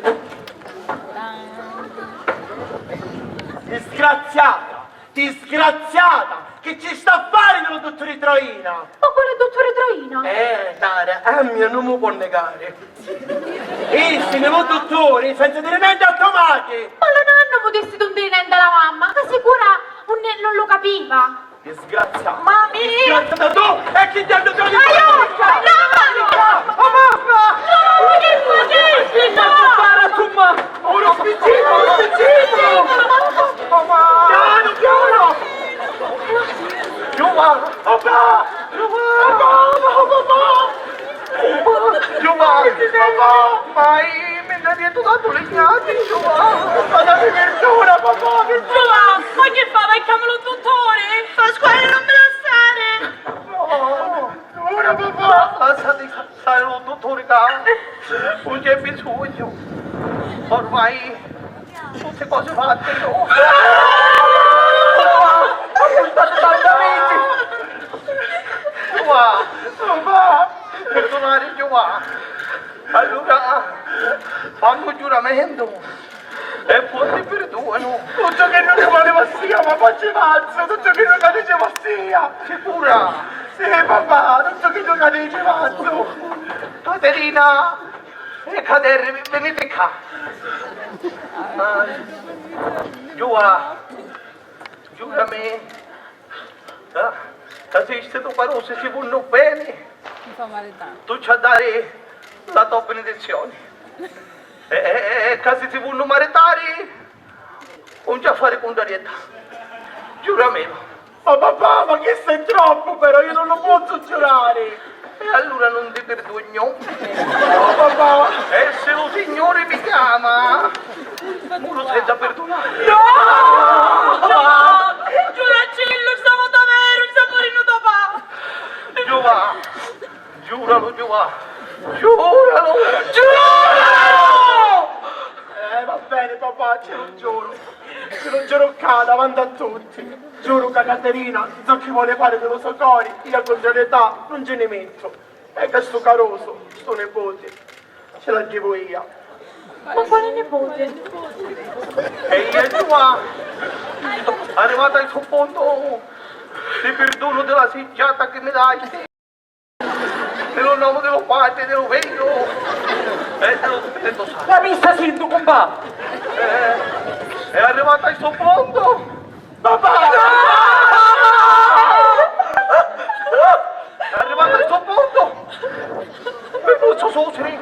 Disgraziata! Disgraziata! Chi ci sta a fari di lu dutturi Troina? Ma quali dutturi Troina? Eh, cara, a mia nun mi può negari. Issi, lu dutturi, senza diri nenti a to matri! Ma lu nonnu mu dissi d'un diri nenti a la mamma, ca sicura nun, nun lu capiva. Disgraziata! Mami! Disgraziata tu! E chi ti ha detto di... Aiò! No, mamma! Oh, mamma! No, ma chi facisti? No! Para, insomma! Ora spiccico, ora spiccico! Mamma! Piano, piano! Giovanni! Papà! Papà! Papà! Giovanni! Papà! Ma io mi ne detto tanto le chiavi, Giovanni! Ma dammi perdona, papà! Che... Giovanni! Ma che fa? Vai, chiama lu dutturi! Pasquale, non mi lasciare! No! Ora, papà! Lasciati stare lu dutturi, ca non c'è bisogno. Ormai tutte cose fatte, no? Ho aspettato tanti mesi. Giovanni, papà, perdonare, Giovanni. Allora, fammi un giuramento. E poi ti perdono. Tutto quello che voleva sia, ma faccio mazzo, tutto quello che diceva sia. Sicura? Sì, papà, tutto quello che dice mazzo. Caterina e Caterri, venite qua. Ah, Giuà, giurami, eh, ca si sti du carusi si vonnu beni, tu ci ha dari la to benedizioni. E, e, e, e ca si si vonnu maritari, un ci ha fari cuntrarietà. Giuramelo. Ma papà, ma chistu è troppu, però, io non lo posso giurare. E allura non ti perdugnu. No, papà. E se lu Signuri mi chiama, puru senza perdunari. No! Giuraccillu, sta vota veru, sta murinnu to pa... Giovà, giuralu, Giovà, giuralu, giuralu! Eh, va bene, papà, ce lo giuro. Ce lo giuro ccà, davanti a tutti. Giuru ca Caterina, zoccu voli fari di lu so cori, io a cuntrarietà nun ci ni mettu. E ca stu carusu, stu niputi, ci l'aggivu io. Ma quali niputi? E io, Giuà, arrivata a stu puntu, ti pirdunu di la siggiata chi mi dasti. Nel nome di lu Patri, di lu Figliu e di lu Spiritu Santu. La missa sintu, cumpà! Eh, è arrivata a sto punto. Papà! È arrivata a sto punto. Mi pozzu suciri.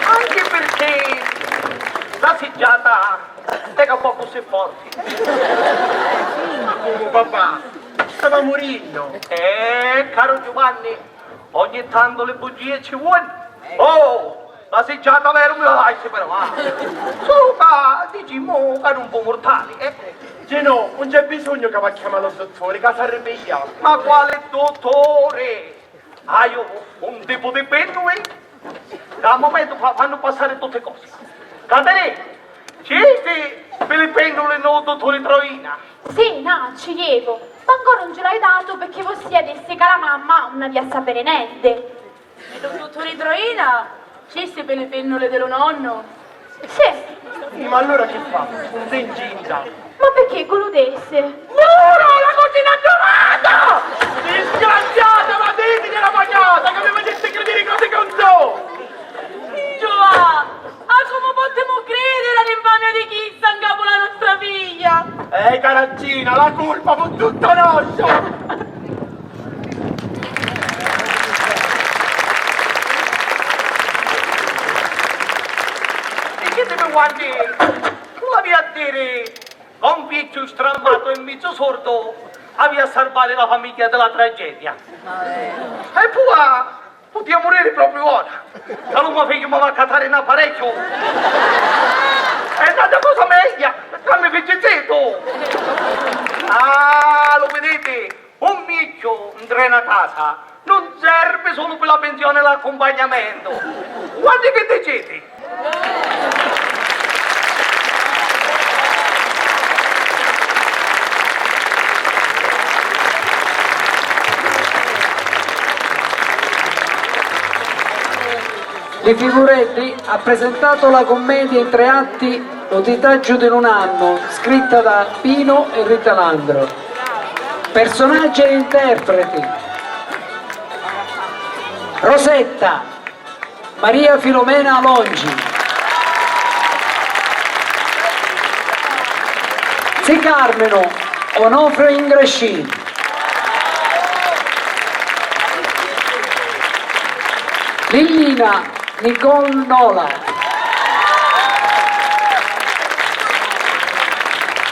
Anche perché la siggiata Tega un pocu si forti. Comu, papà? Stava murinnu. Eh, caru Giuvanni, ogni tantu li bugie ci vuoni. Oh, la siggiata veru mi la daisti però, ah. Sulu ca dicimu ca nun fu murtali, eh. Ginò, nun c'è bisognu ca va a chiamari lu dutturi, ca s'arripigghia. Ma quali dutturi? Haiu un tipu di pennuli, ca a mumentu fa-, fannu passari tutti cosi. Caterì, ci isti pi li pennuli nô dutturi Troina? Sì, na, ci jevu, ma ancora un ci l'haiu datu picchì vossia dissi ca la mamma un avia a sapiri nenti. E lu dutturi Troina? Ci isti pi li pennuli di lu nonnu? Sì. Ma allura chi fa? Nun si incinta? Ma picchì cu lu dissi? Muru, la cucina addurata! Disgraziata, ma diti che la magnata, che mi facesti crediri cosi che non so! Giuà, a comu pottimu cridiri all'infamia di chista ncapu la nostra figlia? Eh, caraccina, la culpa fu tutta nostra! Dicitimi quanti l'avia a diri, un vecchiu strammatu e mizzu sordu avia a sarvari la famigghia di la tragedia. E pua putia muriri propriu ora, ca lu mo figghiu mi va a catari n'apparecchiu e n'autra cosa megghiu ca mi fici zitu. Ah, lu viditi? Un vecchiu ntra na casa nun servi sulu pi la pinsioni e l'accumpagnamentu. Quanti chi diciti? Di Fivureddi ha presentato la commedia in tre atti Lu titaggiu di lu nannu, scritta da Pino e Rita Landro. Personaggi e interpreti: Rosetta, Maria Filomena Alongi. Zi Carminu, Onofre Ingrascì. Lillina, Nicole Nola.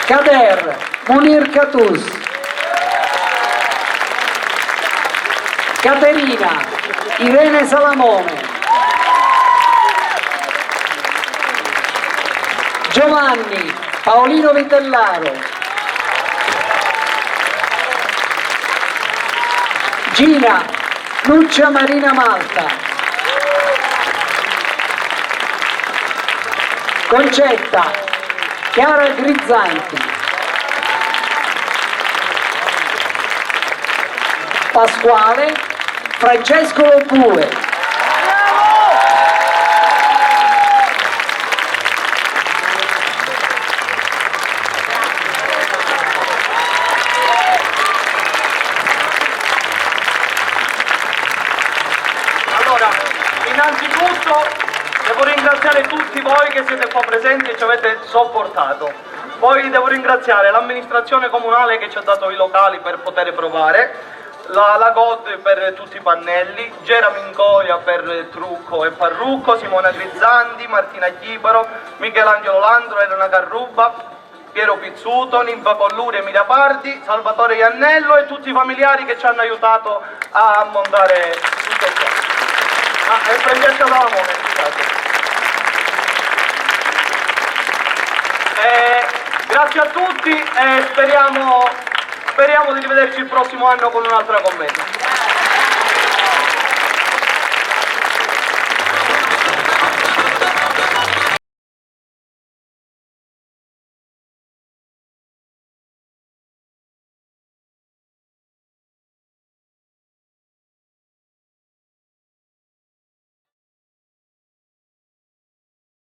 Kader, Munir Katus. Caterina, Irene Salamone. Giovanni, Paolino Vitellaro. Gina, Nuccia Marina Malta. Concetta, Chiara Grizzanti. Pasquale, Francesco Lobue. Allora, innanzitutto devo ringraziare tutti voi che siete qua presenti e ci avete sopportato. Poi devo ringraziare l'amministrazione comunale che ci ha dato i locali per poter provare, la, la God per tutti i pannelli, Gera Mincoia per trucco e parrucco, Simona Grizzanti, Martina Chibaro, Michelangelo Landro, Elena Carrubba, Piero Pizzuto, Ninfa Colluri, Emilia Pardi, Salvatore Iannello e tutti i familiari che ci hanno aiutato a montare tutto ciò. Ah, e Francesca Salamone, scusate. Eh, grazie a tutti e speriamo, speriamo di rivederci il prossimo anno con un'altra commedia.